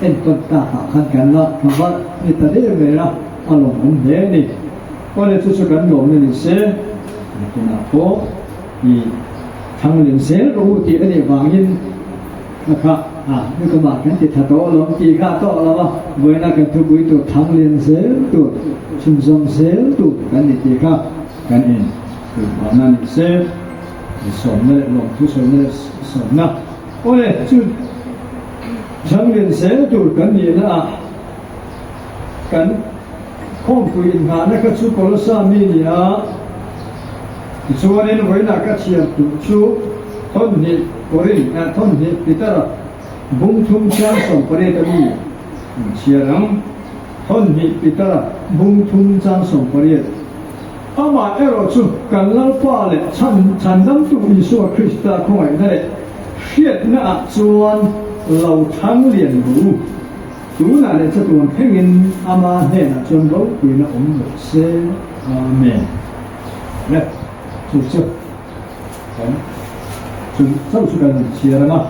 [SPEAKER 6] entawn takah khan kan la thlavalh ni ta der mai a, a lawmawm hle a ni. Awle chu chu kan lawmna ni se, nakinah pawh i thlang lem zel rawh u tih a nih vangin kha kha a ni kumah kan ti tha tawh alawm tih kha a tawh lo a, vawiina kan thupui tur thlang lem zel tur, chhunzawm zel tur kan ni tih kha kan in tuihpahna ni se, sawmna leh lawmthu sawina leh sawmna. Awle chu thlang lem zel tur kan nihna ah kan Khawmpui inngahna kha chu Kolosa mi ni a, tichuanin vawiinah ka chhiar duh chu Thawnhnih Korin eh Thawnhnih Peter bung thum chang 18 a mi an chhiar ang. Thawnhnih Peter bung thum chang 18. Amah erawh chu kan Lalpa leh chhan chhandamtu Isua Krista khawngaihna leh hriatna ah chuan lo thang lian ru. Tunah leh chatuan thlengin ama hnenah chuan ropuina awm rawh se. Amen. Le, chu chu kan chu chauh chu kan inchhiar ang a,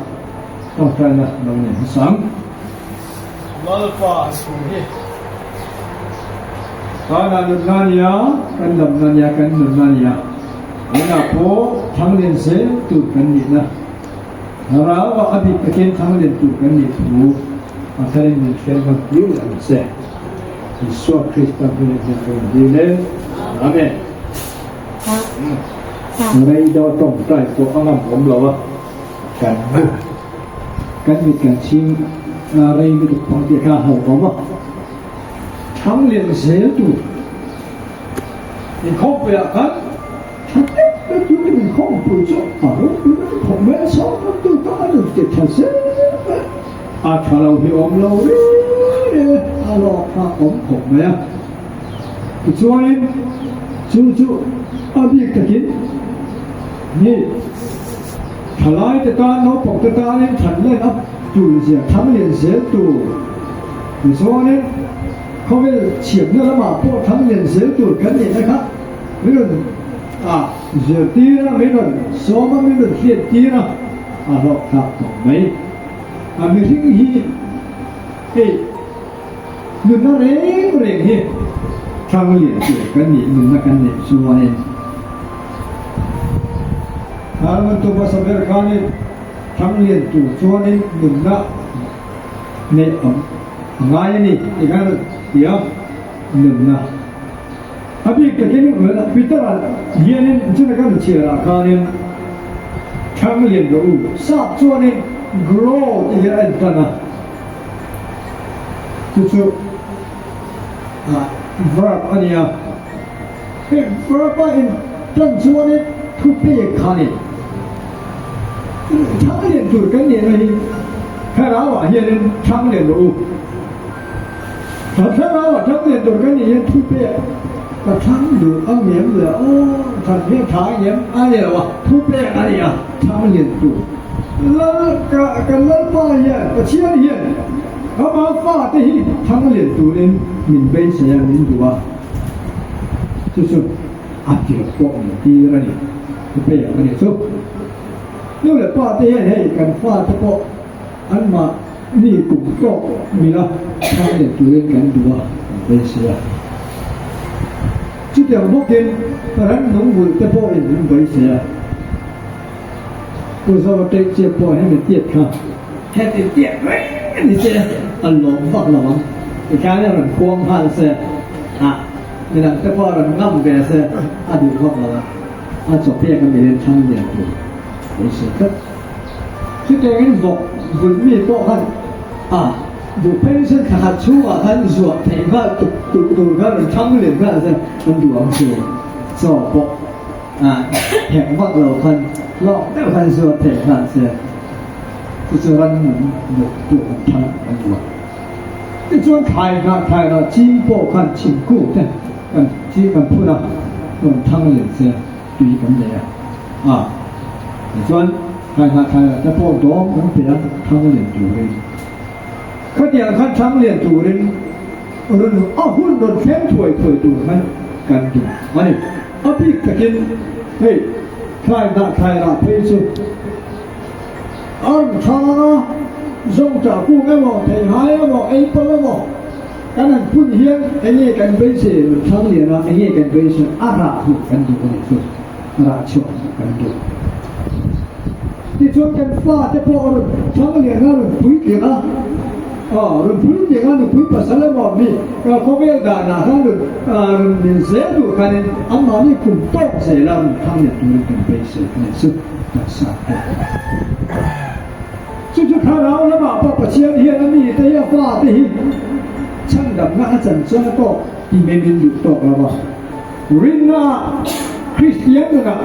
[SPEAKER 6] tawngtaina lo nei hmasa ang.
[SPEAKER 2] Lalpa thu hi.
[SPEAKER 6] Kana nunna nia, kan damna nia, kan nunna nia. Tunah pawh thanglian zel tur kan nihna. Rauah a bik takin thanglen tur kan nih thu a tharin min hriat hman tir leh ang che. Isua Krista hmingah hian ka rawn dil e. Amen. Rei deuh tawngtai pawh a ngam awm lo a, kan nu kan mit kan chhing rei lutuk phang tih kha a hlauhawm a. Thanglen zel tur inkhawmpuiah khan Tha deuh deuh tu in inkhawmpui chu a ropui mai a khawp mai a sawn ram tu tak a nun ti tha zel mai a tha lo hi awm lo reng reng a lawk kha awm khawp mai a tichuanin chu chu a bik takin ni thalai te tan naupang te tanin than len a tul zia thang lian zel tur tichuanin khawvel chhiatna lamah pawh thang lian zel tur kan nihna kha Min rawn a zirtir a, min rawn sawm a, min rawn hriattir a, a hlawhthlak tawh mai. A mihring hi hei nunna reng reng hi thlang lian tur kan nih nunna kan neih chuanin Harman tu hmasa ber khanin thlang lian tur chuanin nunna neih a ngai a ni tih khan a rawn ti a, nunna. A bik takin Peter-a hianin chuna kan chhiarah khanin thlang lian rawh u, sap chuanin grow tih hi a en tan a, chu chu verb a ni a, hei verb a en tan chuanin thupek kha a ni. Thlang lian tur kan nihna hi thlarauah hianin thlang lian rawh u. Ka thlarau a thang leh tur ka nih hian thu pek ka thlang duh a ngem le aw, than hian tha a ngem a ni lo a, thu pek a ni a, thlang lian tur. Lal ka kan Lalpa hian Pathian hian ama fate hi thlang lian turin min beisei a, min duh a, chu chu a tirh pawh min tir a ni, thu pek a ni chu. Nu leh pa te hian hei kan fate pawh anmah. Mi kum tawk mila thang leh turin kan duh a, kan beisei a. Chutiang bawkin rannung bul te pawhin an beisei a. Pu Zova Ṭeih chiat pawh hemi tiat kha heti tiat reng a ni che, a lawm vak lo ang. Tikhian a rawn khuang nghal se, a midang te pawh a rawn ngam ve se, a duh vak lo ang. A chawpek a mirin thang lian tur beisei tlat. Chutiangin vawk vulh mi pawh khan a. Duh phei chuan thla khat chhungah khan zuah theih nghal tuk tuk tur khan rawn thang leh nghal se an duh ang chu. Chaw pawh hek vak lo khan hlawk deuh khan zuah theih nghal se chu chu rannung duh tu an thang an duh ang. Tichuan thlai hnah thlai hnah ching pawh khan thingkung te kan chi kan phun a rawn thang leh se tui kan nei a. A tichuan thlai hnah thlai hnah te pawh dawm kan pe a thang leh turin. Khatiang khan thang lian turin rawn a hun rawn thleng thuai thuai tur khan kan duh a ni. A bik takin hei thlai hnah thlai rah phei chu a rawn thang ang a, zawngṭah kung emaw, theihai emaw, eipawlh emaw kan han phun hian eng nge kan beisei rawn thang lian a, eng nge kan beisei a rah hmuh kan duh a nih chu, rah chhuah hmuh kan duh. Tichuan kan fate pawh a rawn thang lian a, rawn puitling a, aw rawn puitling a, nupui pasal emaw mi khawvel danah khan rawn rawn min zel duh khanin anmahni kum tawk zela rawn thang lian turin kan beisei a ni chu taksa pawh. Chu chu thlarau lamah pawh Pathian hian a mite hi a fate hi chhandamna a chan chuan a tawk ti mai min duh tawk lo va. Rinna Kristian nunah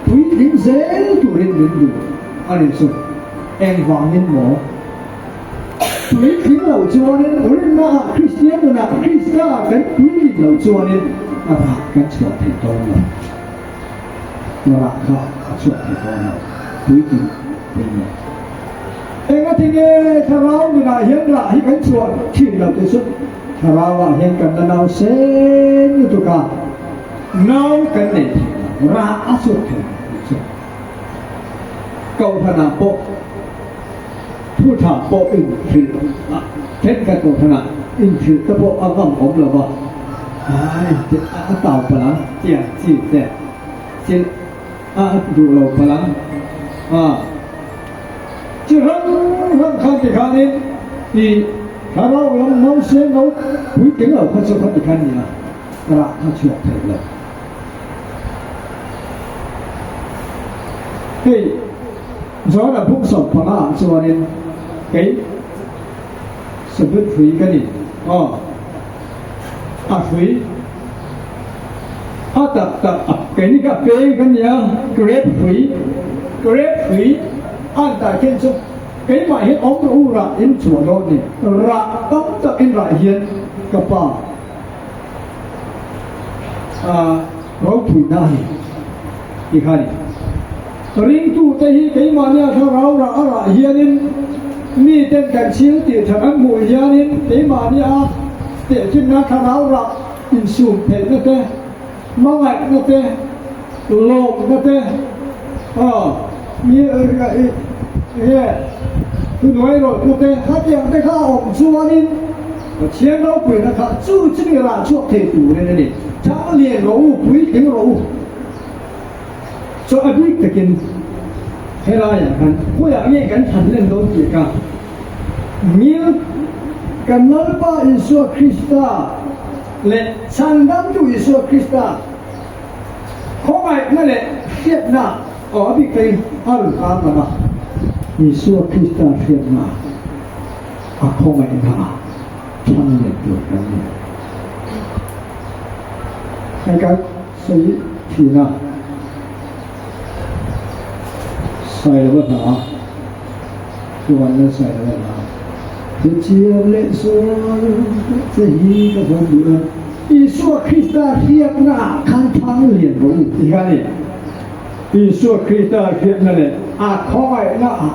[SPEAKER 6] puitling zel turin min duh a ni chu. Engvangin maw? Puitling lo chuanin rinna Kristian nunah Krista kan puitlin lo chuanin a rah kan chhuah thei dawn lo. Rah kha a chhuak thei dawn lo. Puitling thei lo. Engatinge thlarau nunah hian rah hi kan chhuah thin lo te chu? Thlarauah hian kan la nau sen lutuk a, nau kan nei thei lo, rah a chhuak thei lo tih chu Kohhranah pawh thu tha pawh inhrilh a, thenkhat Kohhranah inhrilh te pawh a ngam awm lo va, ai a tau palh ang tiang chi te thil a duh lo palh ang a. Chi hrang hrang khan tikhanin i thlarau lam no se no puitling lo kha chu kha tikhan nia rah kha chhuak thei lo. Hei John a bung sawm panga ah chuanin kei sabut hrui ka ni aw a hrui a tak tak a keini kha peng ka nia grape hrui grape hrui an tah khen chu keimah hian awm rawh u rah in chhuah dawn ni rah tam tak in rah hian ka pa a ropui na a ni ti kha ni ringtu te hi keimahnia thlarau rah a rah hianin mi ten kan chhil tih that an hmuh hianin keimahnia tehkhinna thlarau rah insum theihna te, hmangaihna te, lawmna te, mi nge thuhnuai rawlhna te khatiang te kha a awm chuanin Pathian ropuina kha chu chu mi rah chhuak thei turin a ni. Chang lian rawh u, puitling rawh u. Chaw a bik takin helaiah khan khawiah nge kan than len dawn tih kha mil kan Lalpa Isua Krista leh Chhandamtu Isua Krista khawngaihna leh hriatna aw a bik takin a rawn kar lang a. Isua Krista hriatna a khawngaihna a than len tur kan ni. Hei kan Sawi thin a, Sailova hna chuan lal Sailova hna chu chiam leh sual che hi ka vawn duh a. Isua Krista hriatna ah khan thang lian rawh u ti kha a ni. Isua Krista hriatna leh a khawngaihna ah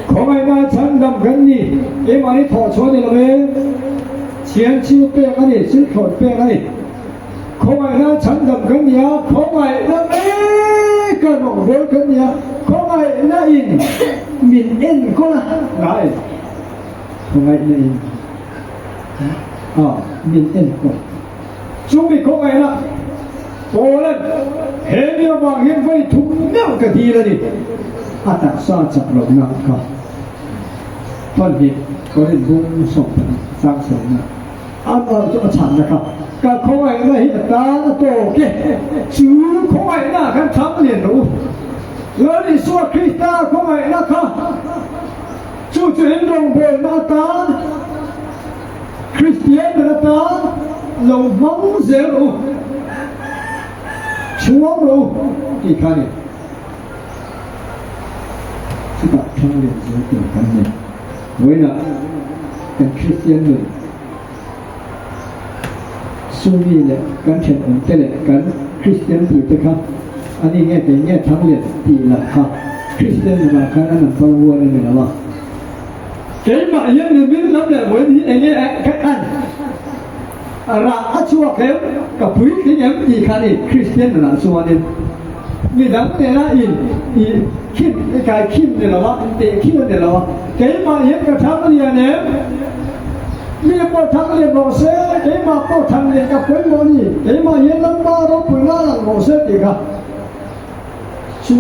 [SPEAKER 6] khawngaihna chhandam kan ni. Keimahni thawhchhuah ni lo e, thian chil pek a ni, chil thlawn pek a ni. Khawngaihna chhandam kan ni a, khawngaihna mek a rawngbâwl kan ni a, khawngaihna in min enkawl a, ngai khawngaihna in a min enkawl. Chumi khawngaihna Paula'n he mi avang hian vawi thum meuh ka dil a ni, a taksa chak lohna kha pahnih Korinth bung 12 chang sawmna. A nau chu a chhanna kha, Ka khawngaihna hi a tan a tawk e, chu khawngaihna ah khan thang lian rawh u. Lal Isua Krista khawngaihna kha. Chu chu in rawngbawlna atan, Kristian ber atan lo hmang zel rawh u, chhuang rawh u tih kha a ni. Chutah thang lian zel tur kan ni. Vawiinah kan Kristian nun Sumi leh kan thenawmte leh kan Kristian puite kha a ni nge kei nge thang lian tih lah kha Kristian nunah khan a number one a ni lo a. Keimah hian ni min lam leh vawiin hi enge ka en rah a chhuak em ka puitling em tih kha a ni Kristian nunah chuanin midang nena in i khin i kai khin ni lo a in teh khin a ni lo a keimah hian ka thang lian em Mi pawh thang lian rawh se, keimah pawh thang lian ka pawimawh a ni, keimah hian Lalpa ropuina a lang rawh se tih kha chu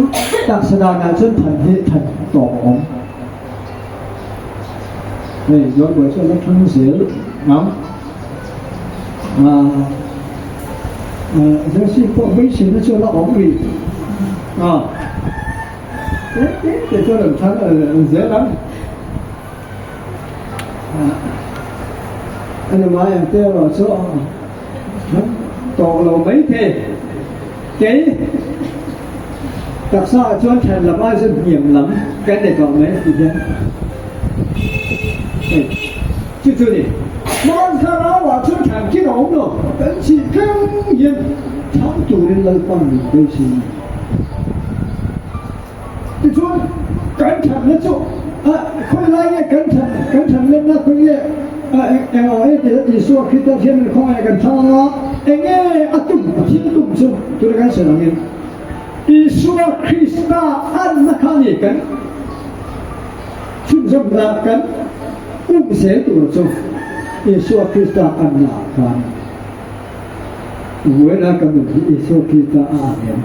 [SPEAKER 6] taksa danah chuan than hi than tawp a awm. Hei Zawlbuai chuan la thang zel ang. Jersey pawh beiseina chu a la awm rih. Tlem tlem te chuan an thang zel ang. A ni mai ang te erawh chu an tawk lo mai thei. Kei taksa ah chuan then lam ai chuan hniam lam kan ni tawh mai ti hian hei chu chu ni. Hman thlarau ah chuan then khin a awm lo, kan chih thleng hian thlang turin Lalpan min beisei a ni. Tichuan, kan thatna chu a khawi lai nge kan that kan that lenna khawi nge a eng ang e tih Isua Krista thiam in khawngaih kan thlang anga eng nge a tum a thil tum chu tuna kan sawi angin Isua Krista anna kha a ni kan chhunzawmna kan um zel tur chu Isua Krista anna ah khan Vawiina kan nun hi Isua Krista a ang em?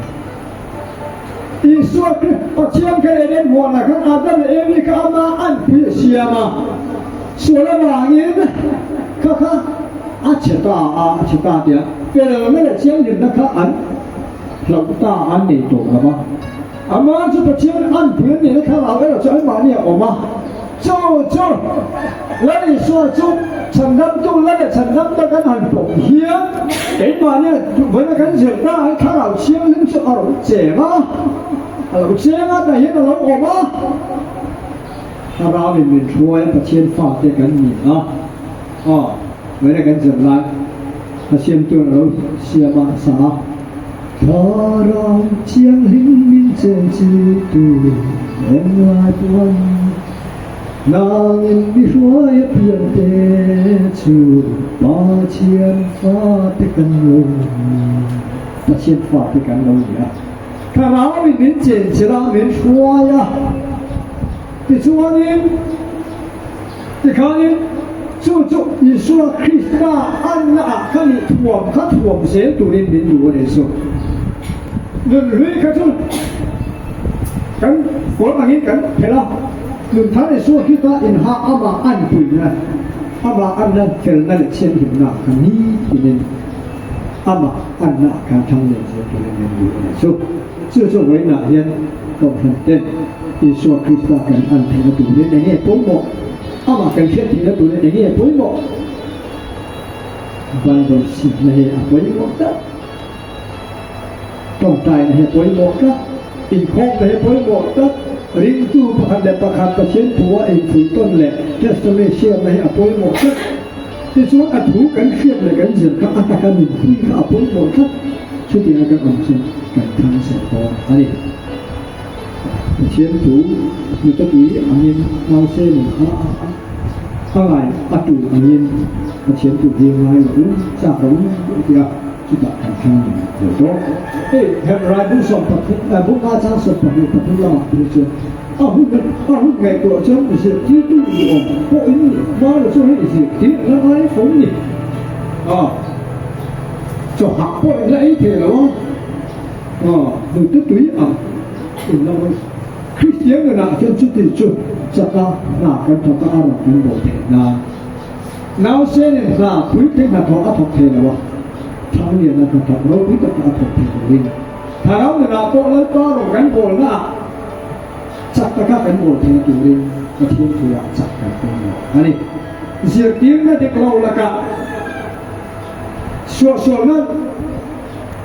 [SPEAKER 6] Isua Kri, Pathian kha Eden huanah khan Adam leh Evi kha ama anpui a siam a, sual avangin kha kha a chhe ta a, a chhe ta tia felna leh thianghlimna kha an hlauh ta a, an nei tawh lo va. Amah chu Pathian anpui an nihna thlarau erawh chu anmahni a awm a, chu chu Lal Isua chu chhandamtu la leh chhandam tak an han pawm hian keimahnia vawiina kan zir ta ang thlarau thianghlim chu a rawn cheng a, a lo cheng a, tah hian a lo awm a, thlarauin min hruai a, Pathian fate kan ni a, aw vawiina kan zir lai a siamtu'n a lo siam a, a sa a. Thlarau thianghlim min chen chiltu englai pawh an Nangin mi hruai a pian te chu Pathian fate kan lo ni. Pathian fate kan lo ni a. Thlarauin min chenchilh a, min hruai a. Tichuanin, tikhanin chu chu Isua Krista anna ah kha nih thuam kha thuam zel turin min duh a ni chu. Nunhlui kha chu kan kawr angin kan phelh a, Nunthar Isua Krista inhah amah anpuina, amah anna felna leh thianghlimna kha nitinin amah anna ah khan thang len zel turin min duh a ni chu. Chu chu vawiinah hian Kohhran ten Isua Krista kan an theihna turin eng nge pawimawh? Amah kan hriat theihna turin eng nge pawimawh? Bible chhiatna hi a pawimawh tlat. Tawngtaina hi a pawimawh tlat. Inkhawmna hi a pawimawh tlat. Ringtu pakhat leh pakhat Pathian thua infuih tawn leh testimony siamna hi a pawimawh tlat. Tichuan a thu kan hriat leh kan zir kha a taka nunpui kha a pawimawh tlat. Chutianga kan awm chu kan thang ser dawn a ni. Pathian thu nuta tui angin nause nun kha a ngai a tu angin Pathian thu hi ngai lo u, chak lo u a ti a, chutah kan thang nun ve tawh. Hei Hebrai bu sawmpathum bu nga chang sawmpahnih pathum lamah phei chuan a hun a hun ngaihtuah chuan zirtirtu i awm pawh in ni, hmar chu hei zirtir la ngai fo ni. Chawhak pawh in la ei thei lo a, hnute tui ang in la rawn Kristian nunah chuan chuti chu chaka hna kan thawk a, a rawn kan bo theih nan. Nausenin hna puitling hnathawh a thawk thei lo a, Thangliana hnathawk ropui taka a thawk thei turin Thlarau nunah pawh Lalpa rawn kan bawlnaah. Chak taka kan bawl theihna turin Pathian thuah chak kan pawimawh a ni. Zirtirna dik lo lakah suahsualna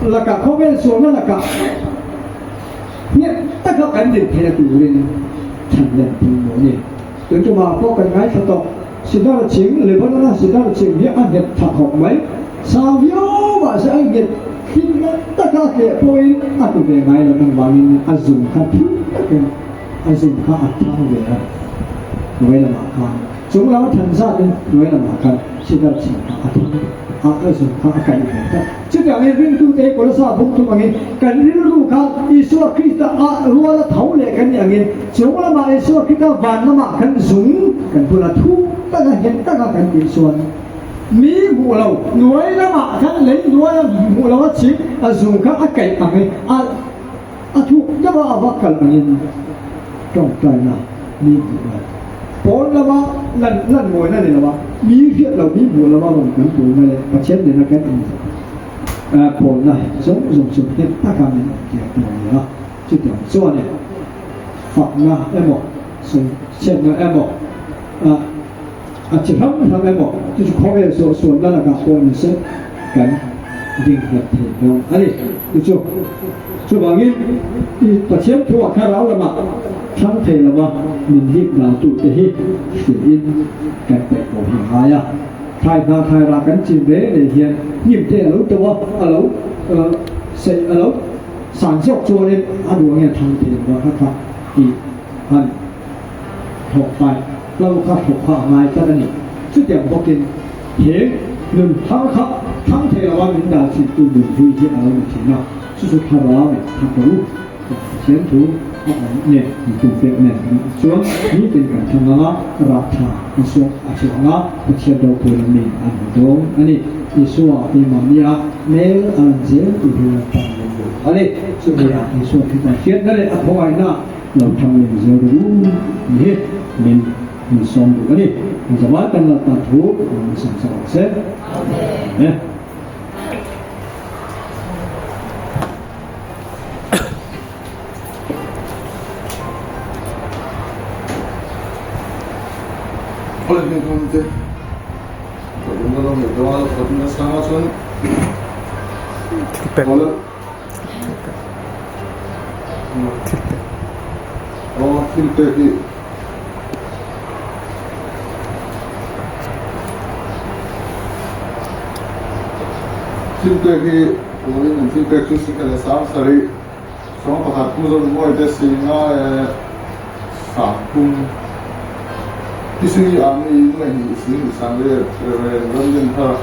[SPEAKER 6] lakah khawvel sualna lakah nghet taka kan din theihna turin chhan len pawimawh a ni. Tun tumah pawh kan ngaithla tawh. Sidar ching, Lebanon-a sidar ching hi a nghet tha khawp mai. Sang viau mahse a nghet hlimna taka tleh pawhin a hmu ve ngai lo engvangin a zum kha thil takin a zum kha a thang ve a hnuai lamah khan chung lama than zatin hnuai lamah khan sidar ching kha a thang a a zum kha a kaih ve tlat. Chutiangin ringtute hi Kolosa buk thum angin kan rilru kha Isua Krista a rual a tho leh kan nih angin chung lamah Isua Krista van lamah kan zung kan bula thu taka nghet taka kan tih chuan mi hmuh lo hnuai lamah khan lei hnuai a hmuh lo a chhing a zung kha a kaih angin a a thuk deuh a a va kal angin tawngtaina mi hmuh lo pawn lama lan lan mawina ni lo a mi hriat lo mi hmuh lama rawn kan tulna leh Pathian nena kan in pawlna zawng zawng chu nghet taka min awm tir tur a ni a chutiang chuan e fakna emaw sawichhiatna emaw a chi hrang hrang emaw chu chu khawvel suah sualna lakah pawh ni se kan ding nghet thei dawn a ni chu chu chuvangin i Pathian thu ah thlarau lamah thlang thei lova min hip dan tu te hi hrilhin kan peih pawh hi a ngai a thlai hna thlai rah kan chin ve leh hian hnim te a lo to a a lo sei a lo san zawk chuanin a duh angin a thlang thei lova kha kha tih han thawk fai hlo kha thawk kha a ngai tlat a ni. Chutiang bawkin he nun thar kha thlang thei lova min dah chhintu nun hlui hi a lo ni thin a, chu chu thlarau in thak lo u. Pathian thu a awm nen min tum pek nen kan awm chuan nitin kan thlang ang a, rah tha an suak a chhuah ang a, Pathian ropuina min an hmu dawn a ni. Isua keimahnia hmel a lan zel tih hi Lalpan min duh a ni. Chumi ah Isua Krista hriatna leh a khawngaihna Lo thang leh zel ru ni hi min min sawm duh a ni. Kan zavai kan Lalpa thu min sam chauh ang se. Amen.
[SPEAKER 1] Awle hming hmang te ka dum na lo nei dawn a ka dum na sang a chuan
[SPEAKER 7] Thil pek.
[SPEAKER 1] Aw thil pek hi thil pek hi tunin an thil pek chu singkhat leh sang sarih sawm pakhat pu zawng mawi te singa leh sangphum Thisini Army nuai hnih sing sang leh Reverend Ramdinthar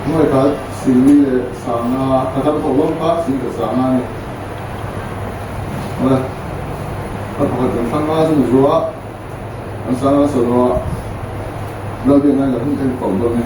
[SPEAKER 1] nuai khat Singli leh Sanga ka thar tawh lawm kha sing ka Sanga a ni. Awle ka pakhat kan thlang a chu zua an Sanga saw a Lalbiakna in a hun theng tawh dawn e.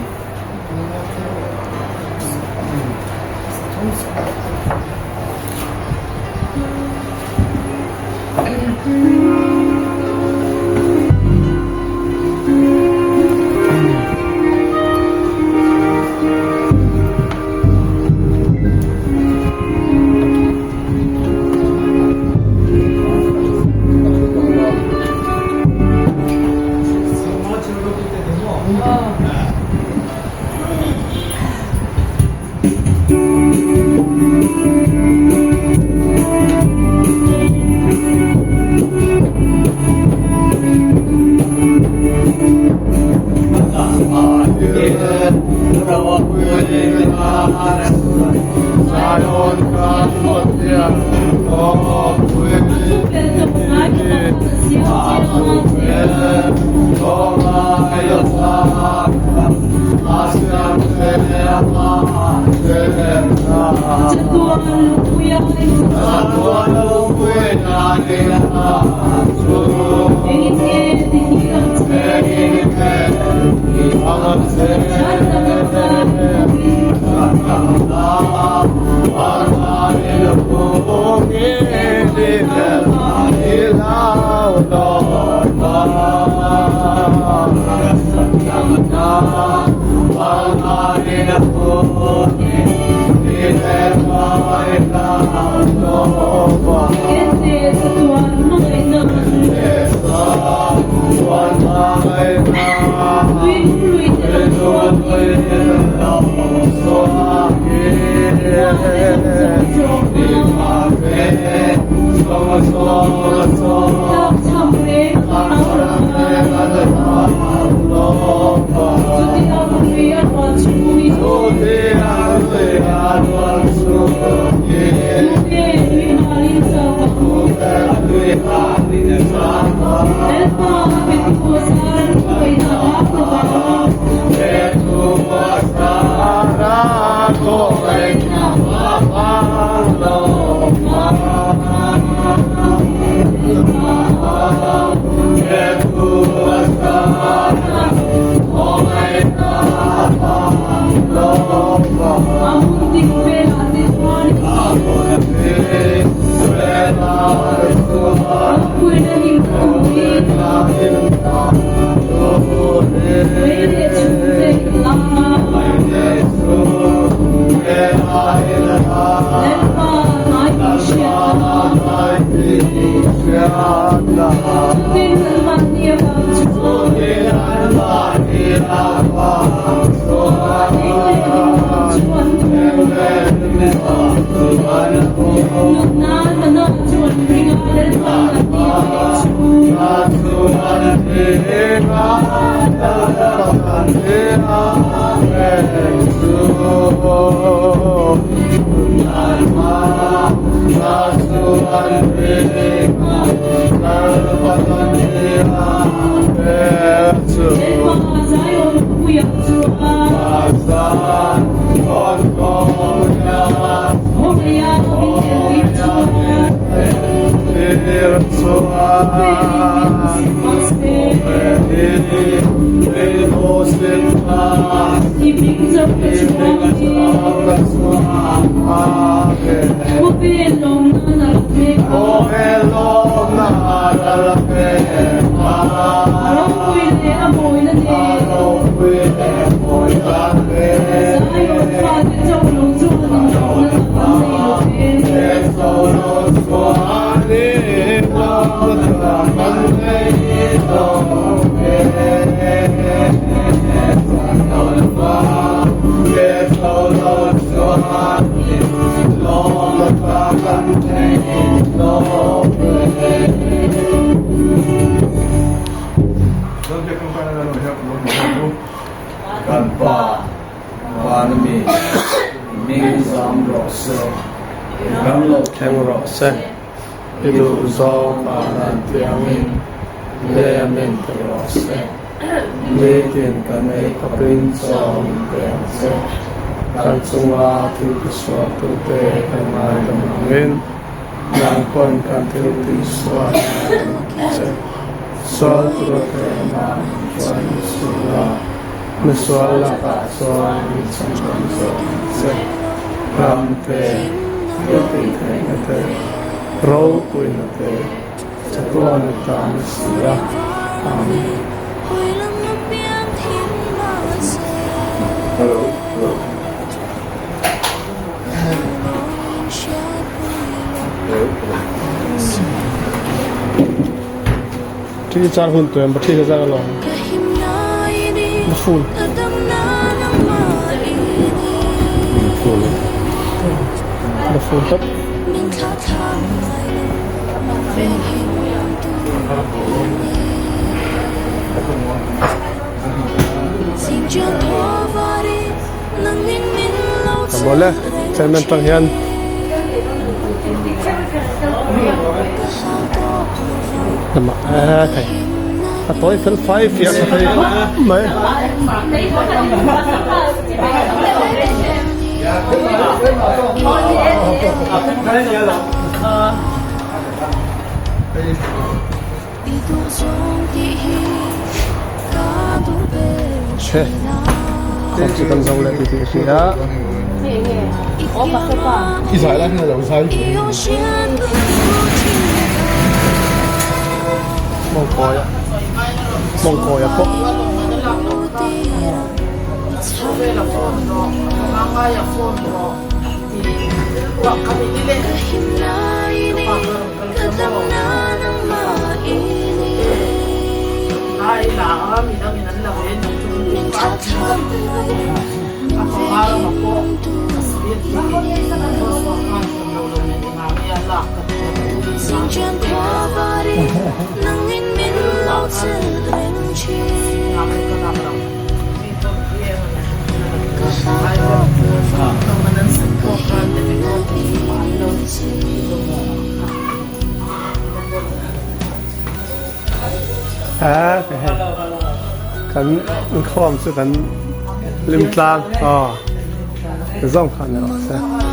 [SPEAKER 3] Kan Pa, Van ami, hming zam rawh se, i ram lo thleng rawh se, i duh zawng Van tiangin lei amin ti rawh se. Nitin kan ei khawpin chaw min pe ang che, kan chunga thil tisualtute kan ngaidam angin nang pawn kan thil tihsual ngaidam ang che. Sual tura thlehna chuan i chhung a, misual lakah chuan i chhandam zawk ang che. Ram te, thil tih theihna te, ropuina te, chatuan atan a si a. Amen.
[SPEAKER 2] Thi char hun tuem ba thi ka zar alawm na full
[SPEAKER 1] full
[SPEAKER 2] na full tawp Mawle chairman tang hian lamah eh thei a tawi fel fai fiah tha thei khawp mai. Che khawm chu kan zo leh ti tih a hria mawngkawia mawngkawia pawh
[SPEAKER 7] Kan inkhawm chu kan lim tlang aw zawng khan ni rawh se.